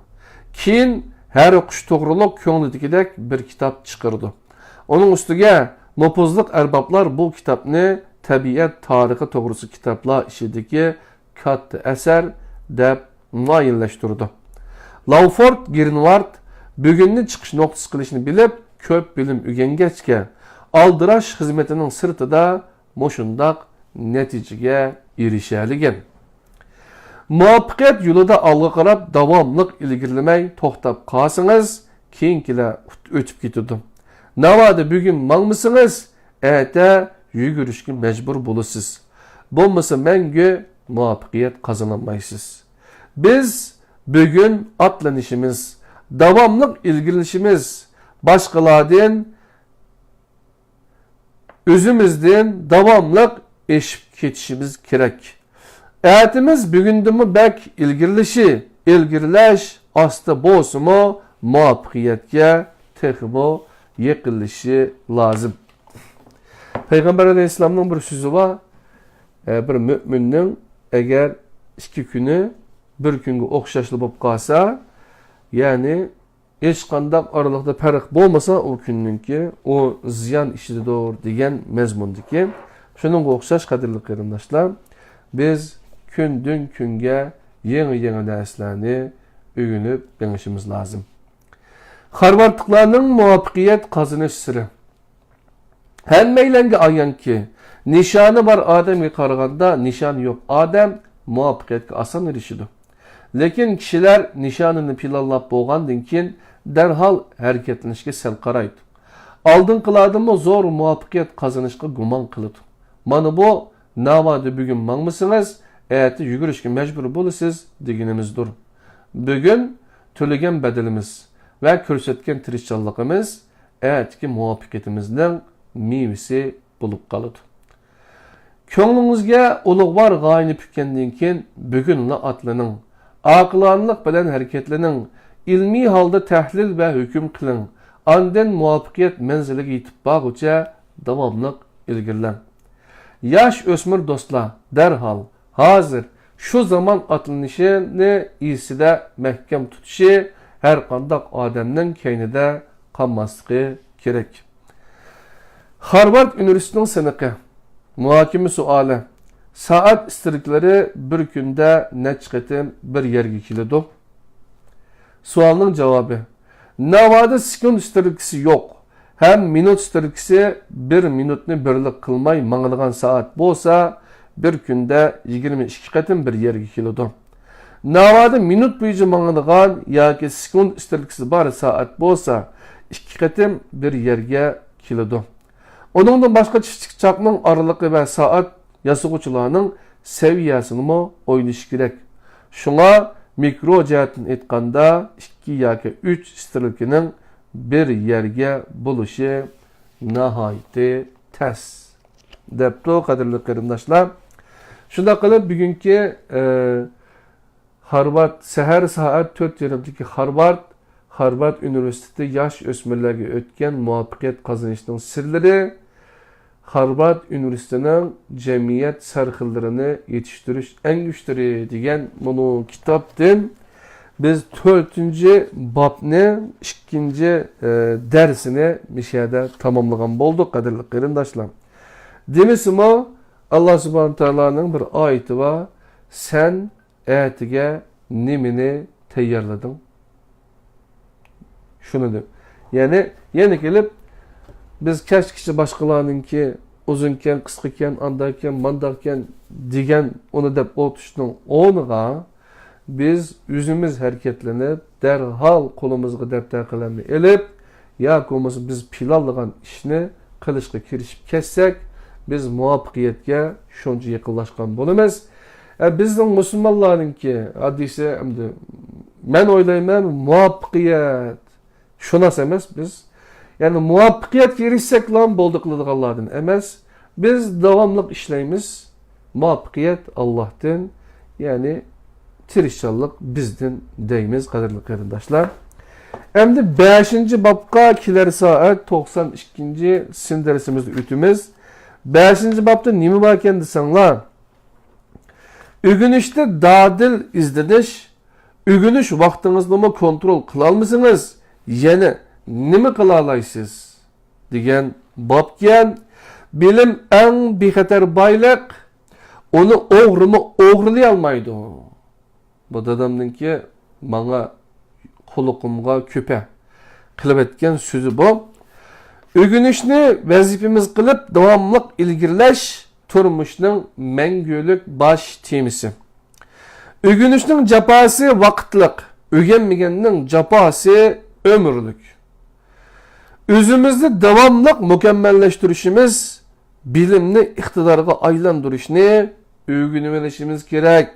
كېيىن ھەر قۇش توغرۇلۇق كۆڭلىدىكىدەك بىر كىتاب چىقىرىدۇ. ئۇنىڭ ئۈستىگە نوپۇزلۇق ئەربابلار بۇ كىتابنى تەبىئەت تارىخى توغرىسىدىكى كىتابلار ئىچىدىكى كاتتا ئەسەر دەپ مۇئەييەنلەشتۈرىدۇ. لاۋفورد گېرنۋارد بۈگۈننى چىقىش نۇقتىسى قىلىشنى بىلىپ، كۆپ بىلىم ئۆگەنگەچكە، ئالدىراش خىزمىتىنىڭ سىرتىدا مۇشۇنداق نەتىجىگە ئېرىشەلىگەن. مۇۋەپپەقىيەت يولىدا ئالغا قاراپ داۋاملىق ئىلگىرىلىمەي توختاپ قالسىڭىز، كېيىنكىلەر ئۆت-، ئۆتۈپ كېتىدۇ. ناۋادا بۈگۈن ماڭمىسىڭىز، ئەتە يۈگۈرۈشكە مەجبۇر بولىسىز. بولمىسا مەڭگۈ مۇۋەپپەقىيەت قازىنالمايسىز. بىز بۈگۈن ئاتلىنىشىمىز، داۋاملىق ئىلگىرىلىشىمىز، باشقىلاردىن، ئۆزىمىزدىن داۋاملىق ئېشىپ كېتىشىمىز كېرەك. ئەتىمىز بۈگۈندىنمۇ بەك ئىلگىرىلىشى، ئىلگىرىلەش ئاستا بولسىمۇ، مۇۋەپپەقىيەتكە تېخىمۇ يېقىنلىشىشى لازىم. پەيغەمبەر ئەلەيھىسسالامنىڭ بىر سۆزى بار، ئە، بىر مۆمىننىڭ ئەگەر ئىككى كۈنى بىر كۈنگە ئوخشاشلا بولۇپ قالسا، يەنى ھېچقانداق ئارىلىقتا پەرق بولمىسا، ئۇ كۈننىڭكى ئۇ زىيان ئىچىدىدۇر دېگەن مەزمۇندىكى. شۇنىڭغا ئوخشاش، قەدىرلىك قېرىنداشلار، بىز كۈندىن كۈنگە يېڭى-يېڭى نەرسىلەرنى ئۆگىنىپ مېڭىشىمىز لازىم. خارۋاردلىقلارنىڭ مۇۋەپپەقىيەت قازىنىش سىرى. ھەممەيلەنگە ئايانكى، نىشانى بار ئادەمگە قارىغاندا نىشانى يوق ئادەم مۇۋەپپەقىيەتكە ئاسان ئېرىشىدۇ. لېكىن كىشىلەر نىشانىنى پىلانلاپ بولغاندىن كېيىن دەرھال ھەرىكەتلىنىشكە سەل قارايدۇ. ئالدىنقىلاردىنمۇ زور مۇۋەپپەقىيەت قازىنىشقا گۇمان قىلىدۇ. مانا بۇ، ناۋادا بۈگۈن ماڭمىسىڭىز، ئەتە يۈگۈرۈشكە مەجبۇر بولىسىز دېگىنىمىزدۇر. بۈگۈن تۆلىگەن بەدىلىمىز ۋە كۆرسەتكەن تىرىشچانلىقىمىز ئەتىكى مۇۋەپپەقىيىتىمىزنىڭ مېۋىسى بولۇپ قالىدۇ. كۆڭلىڭىزگە ئۇلۇغۋار غايىنى پۈككەندىن كېيىن بۈگۈنلا ئاتلىنىڭ. ئاقىلانىلىق بىلەن ھەرىكەتلىنىڭ. ئىلمىي ھالدا تەھلىل ۋە ھۆكۈم قىلىڭ. ئاندىن مۇۋەپپەقىيەت مەنزىلىگە يېتىپ بارغۇچە داۋاملىق ئىلگىرىلەڭ. ياش ئۆسمۈر دوستلار، دەرھال، ھازىر، شۇ زامان ئاتلىنىشىنى ئېسىدە مەھكەم تۇتۇشى ھەرقانداق ئادەمنىڭ كەينىدە قالماسلىقى كېرەك. خارۋارد ئۇنىۋېرسىتېتىنىڭ سىنىقى. مۇھاكىمە سوئالى. سائەت ئىسترېلكىلىرى بىر كۈندە نەچچە قېتىم بىر يەرگە كېلىدۇ؟ سوئالنىڭ جاۋابى. ناۋادا سېكۇنت ئىسترېلكىسى يوق ھەم مىنۇت ئىسترېلكىسى بىر مىنۇتنى بىرلىك قىلماي ماڭىدىغان سائەت بولسا، بىر كۈندە يىگىرمە ئىككى قېتىم بىر يەرگە كېلىدۇ. ناۋادا مىنۇت بويىچە ماڭىدىغان ياكى سېكۇنت ئىسترېلكىسى بار سائەت بولسا، ئىككى قېتىم بىر يەرگە كېلىدۇ. ئۇنىڭدىن باشقا، چىشتىكى چاقنىڭ ئارىلىقى ۋە سائەت ياسىغۇچىلارنىڭ سەۋىيەسىنىمۇ ئويلىشى كېرەك. شۇڭا، مىكرو جەھەتتىن ئېيتقاندا، ئىككى ياكى ئۈچ ئىسترېلكىنىڭ بىر يەرگە بولۇشى ناھايىتى تەس، دەپتۇ، قەدىرلىك قېرىنداشلار. شۇنداق قىلىپ، بۈگۈنكى، ئە، خارۋارد، سەھەر سائەت تۆت يېرىمدىكى خارۋارد، خارۋارد ئۇنىۋېرسىتېتى ياش ئۆسمۈرلەرگە ئۆتكەن مۇۋەپپەقىيەت قازىنىشنىڭ سىرلىرى، خارۋارد ئۇنىۋېرسىتېتىنىڭ جەمئىيەت سەرخىللىرىنى يېتىشتۈرۈش ئەڭگۈشتىرى دېگەن مۇنۇ كىتابتىن بىز تۆتىنچى بابنى ئىككىنچى، ئە، دەرسىنى مۇشۇ يەردە تاماملىغان بولدۇق، قەدىرلىك قېرىنداشلار. دېمىسىمۇ، ئاللا سۇبھانە تائالانىڭ بىر ئايىتى بار، سەن ئەتىگە نېمىنى تەييارلىدىڭ؟ شۇنى دەپ. يەنى، يەنە كېلىپ، بىز كەچكىچە باشقىلارنىڭكى ئۇزۇنكەن، قىسقىكەن، ئانداقكەن، مانداقكەن دېگەن ئۇنى دەپ ئولتۇرۇشنىڭ ئورنىغا، بىز ئۆزىمىز ھەرىكەتلىنىپ، دەرھال قولىمىزغا دەپتەر قەلەمنى ئېلىپ، ياكى بولمىسا بىز پىلانلىغان ئىشنى قىلىشقا كىرىشىپ كەتسەك، بىز مۇۋەپپەقىيەتكە شۇنچە يېقىنلاشقان بولىمىز. ئە، بىزنىڭ مۇسۇلمانلارنىڭكى ھادىسە، ئەمدى مەن ئويلايمەن، مۇۋەپپەقىيەت شۇناس ئەمەس بىز. يەنى مۇۋەپپەقىيەتكە ئېرىشسەكلا بولدى قىلىدىغانلاردىن ئەمەس. بىز داۋاملىق ئىشلەيمىز. مۇۋەپپەقىيەت ئاللاھتىن، يەنى تىرىشچانلىق بىزدىن دەيمىز، قەدىرلىك قېرىنداشلار. ئەمدى بەشىنچى بابقا كېلەر سائەت توقسان ئىككىنچى سىن دەرسىمىزدە ئۆتىمىز. بەشىنچى بابتا نېمە باركەن دېسەڭلار، ئۆگىنىشتە دادىل ئىزدىنىش، ئۆگىنىش ۋاقتىڭىزنىمۇ كونترول قىلالمىسىڭىز، يەنە نېمە قىلالايسىز؟ دېگەن بابكەن. بىلىم ئەڭ بىخەتەر بايلىق، ئۇنى ئوغرىمۇ ئوغرىلىيالمايدۇ. بۇ دادامنىڭكى ماڭا، قۇلىقىمغا كۆپە قىلىۋەتكەن سۆزى بۇ. ئۆگىنىشنى ۋەزىپىمىز قىلىپ داۋاملىق ئىلگىرىلەش تۇرمۇشنىڭ مەڭگۈلۈك باش تېمىسى. ئۆگىنىشنىڭ جاپاسى ۋاقىتلىق، ئۆگەنمىگەننىڭ جاپاسى ئۆمۈرلۈك. ئۆزىمىزنى داۋاملىق مۇكەممەللەشتۈرۈشىمىز، بىلىمنى ئىقتىدارغا ئايلاندۇرۇشنى ئۆگىنىۋېلىشىمىز كېرەك.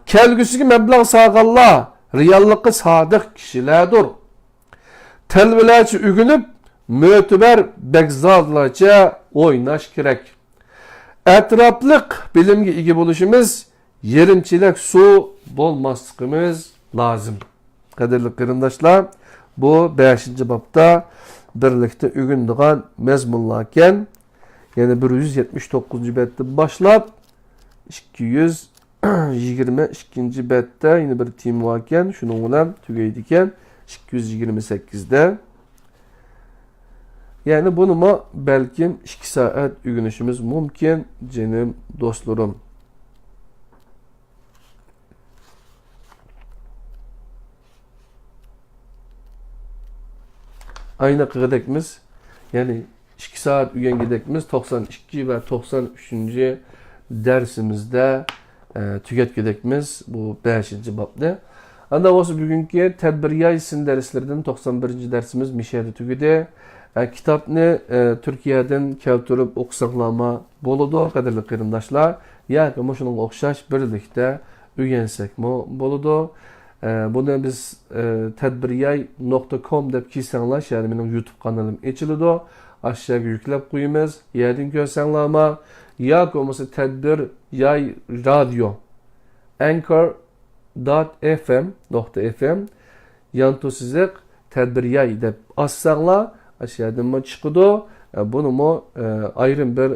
كەلگۈسىگە مەبلەغ سالغانلار رېئاللىققا سادىق كىشىلەردۇر. تەلۋىلەرچە ئۆگىنىپ، مۆتىبەر بەگزادىلەرچە ئويناش كېرەك. ئەتراپلىق بىلىمگە ئىگە بولۇشىمىز، يېرىم چېلەك سۇ بولماسلىقىمىز لازىم. قەدىرلىك قېرىنداشلار، بۇ بەشىنچى بابتا بىرلىكتە ئۆگىنىدىغان مەزمۇنلاركەن. يەنى بىر يۈز يەتمىش توققۇزىنچى بەتتىن باشلاپ، ئىككى يۈز يىگىرمە ئىككىنچى بەتتە يەنە بىر تېما باركەن، شۇنىڭ بىلەن تۈگەيدىكەن، ئىككى يۈز يىگىرمە سەككىزدە. يەنى بۇنىمۇ بەلكىم ئىككى سائەت ئۆگىنىشىمىز مۇمكىن، جېنىم دوستلىرىم. ئاينى قىلغىدەكمىز، يەنى ئىككى سائەت ئۆگەنگۈدەكمىز، توقسان ئىككى ۋە توقسان ئۈچىنچى دەرسىمىزدە، ئە، تۈگەتكۈدەكمىز بۇ بەشىنچى بابنى. ئاندا بولسا بۈگۈنكى تەدبىر ياي سىن دەرسلىرىدىن توقسان بىرىنچى دەرسىمىز مىشەدە تۈگىدى. ئە، كىتابنى، ئە، تۈركىيەدىن كەلتۈرۈپ ئوقۇساڭلارمۇ بولىدۇ، قەدىرلىك قېرىنداشلار. ياكى مۇشۇنىڭغا ئوخشاش بىرلىكتە ئۆگەنسەكمۇ بولىدۇ. ئە، بۇنى بىز، ئە، تەدبىر ياي نۇقتا كوم دەپ كىرسەڭلار، شۇ يەردە مېنىڭ يۇتۇب قانىلىم ئېچىلىدۇ. ئاشۇ يەرگە يۈكلەپ قويىمىز. يەردىن كۆرسەڭلارمۇ ياكى بولمىسا تەدبىر ياي رادىيو، ئەنكور دات ئېف ئېم، نۇقتا ئېف ئېم، يانتۇ سىزىق تەدبىر ياي دەپ ئازساڭلار، ئاشۇ يەردىنمۇ چىقىدۇ. ئە، بۇنىمۇ، ئە، ئايرىم بىر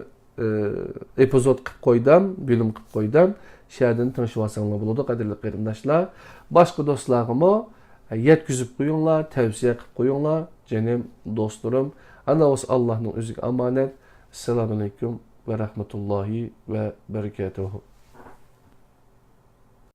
ئېپىزود قىلىپ قويدۇم، بۆلۈم قىلىپ قويدۇم. شۇ يەردىن تىڭشىۋالساڭلار بولىدۇ، قەدىرلىك قېرىنداشلار. باشقا دوستلارغىمۇ يەتكۈزۈپ قويۇڭلار، تەۋسىيە قىلىپ قويۇڭلار، جېنىم دوستلىرىم. ئانا بولسا ئاللاھنىڭ ئۆزىگە ئامانەت. ئەسسالامۇئەلەيكۇم ۋە رەھمەتۇللاھى ۋە بەرىكاتۇھۇ.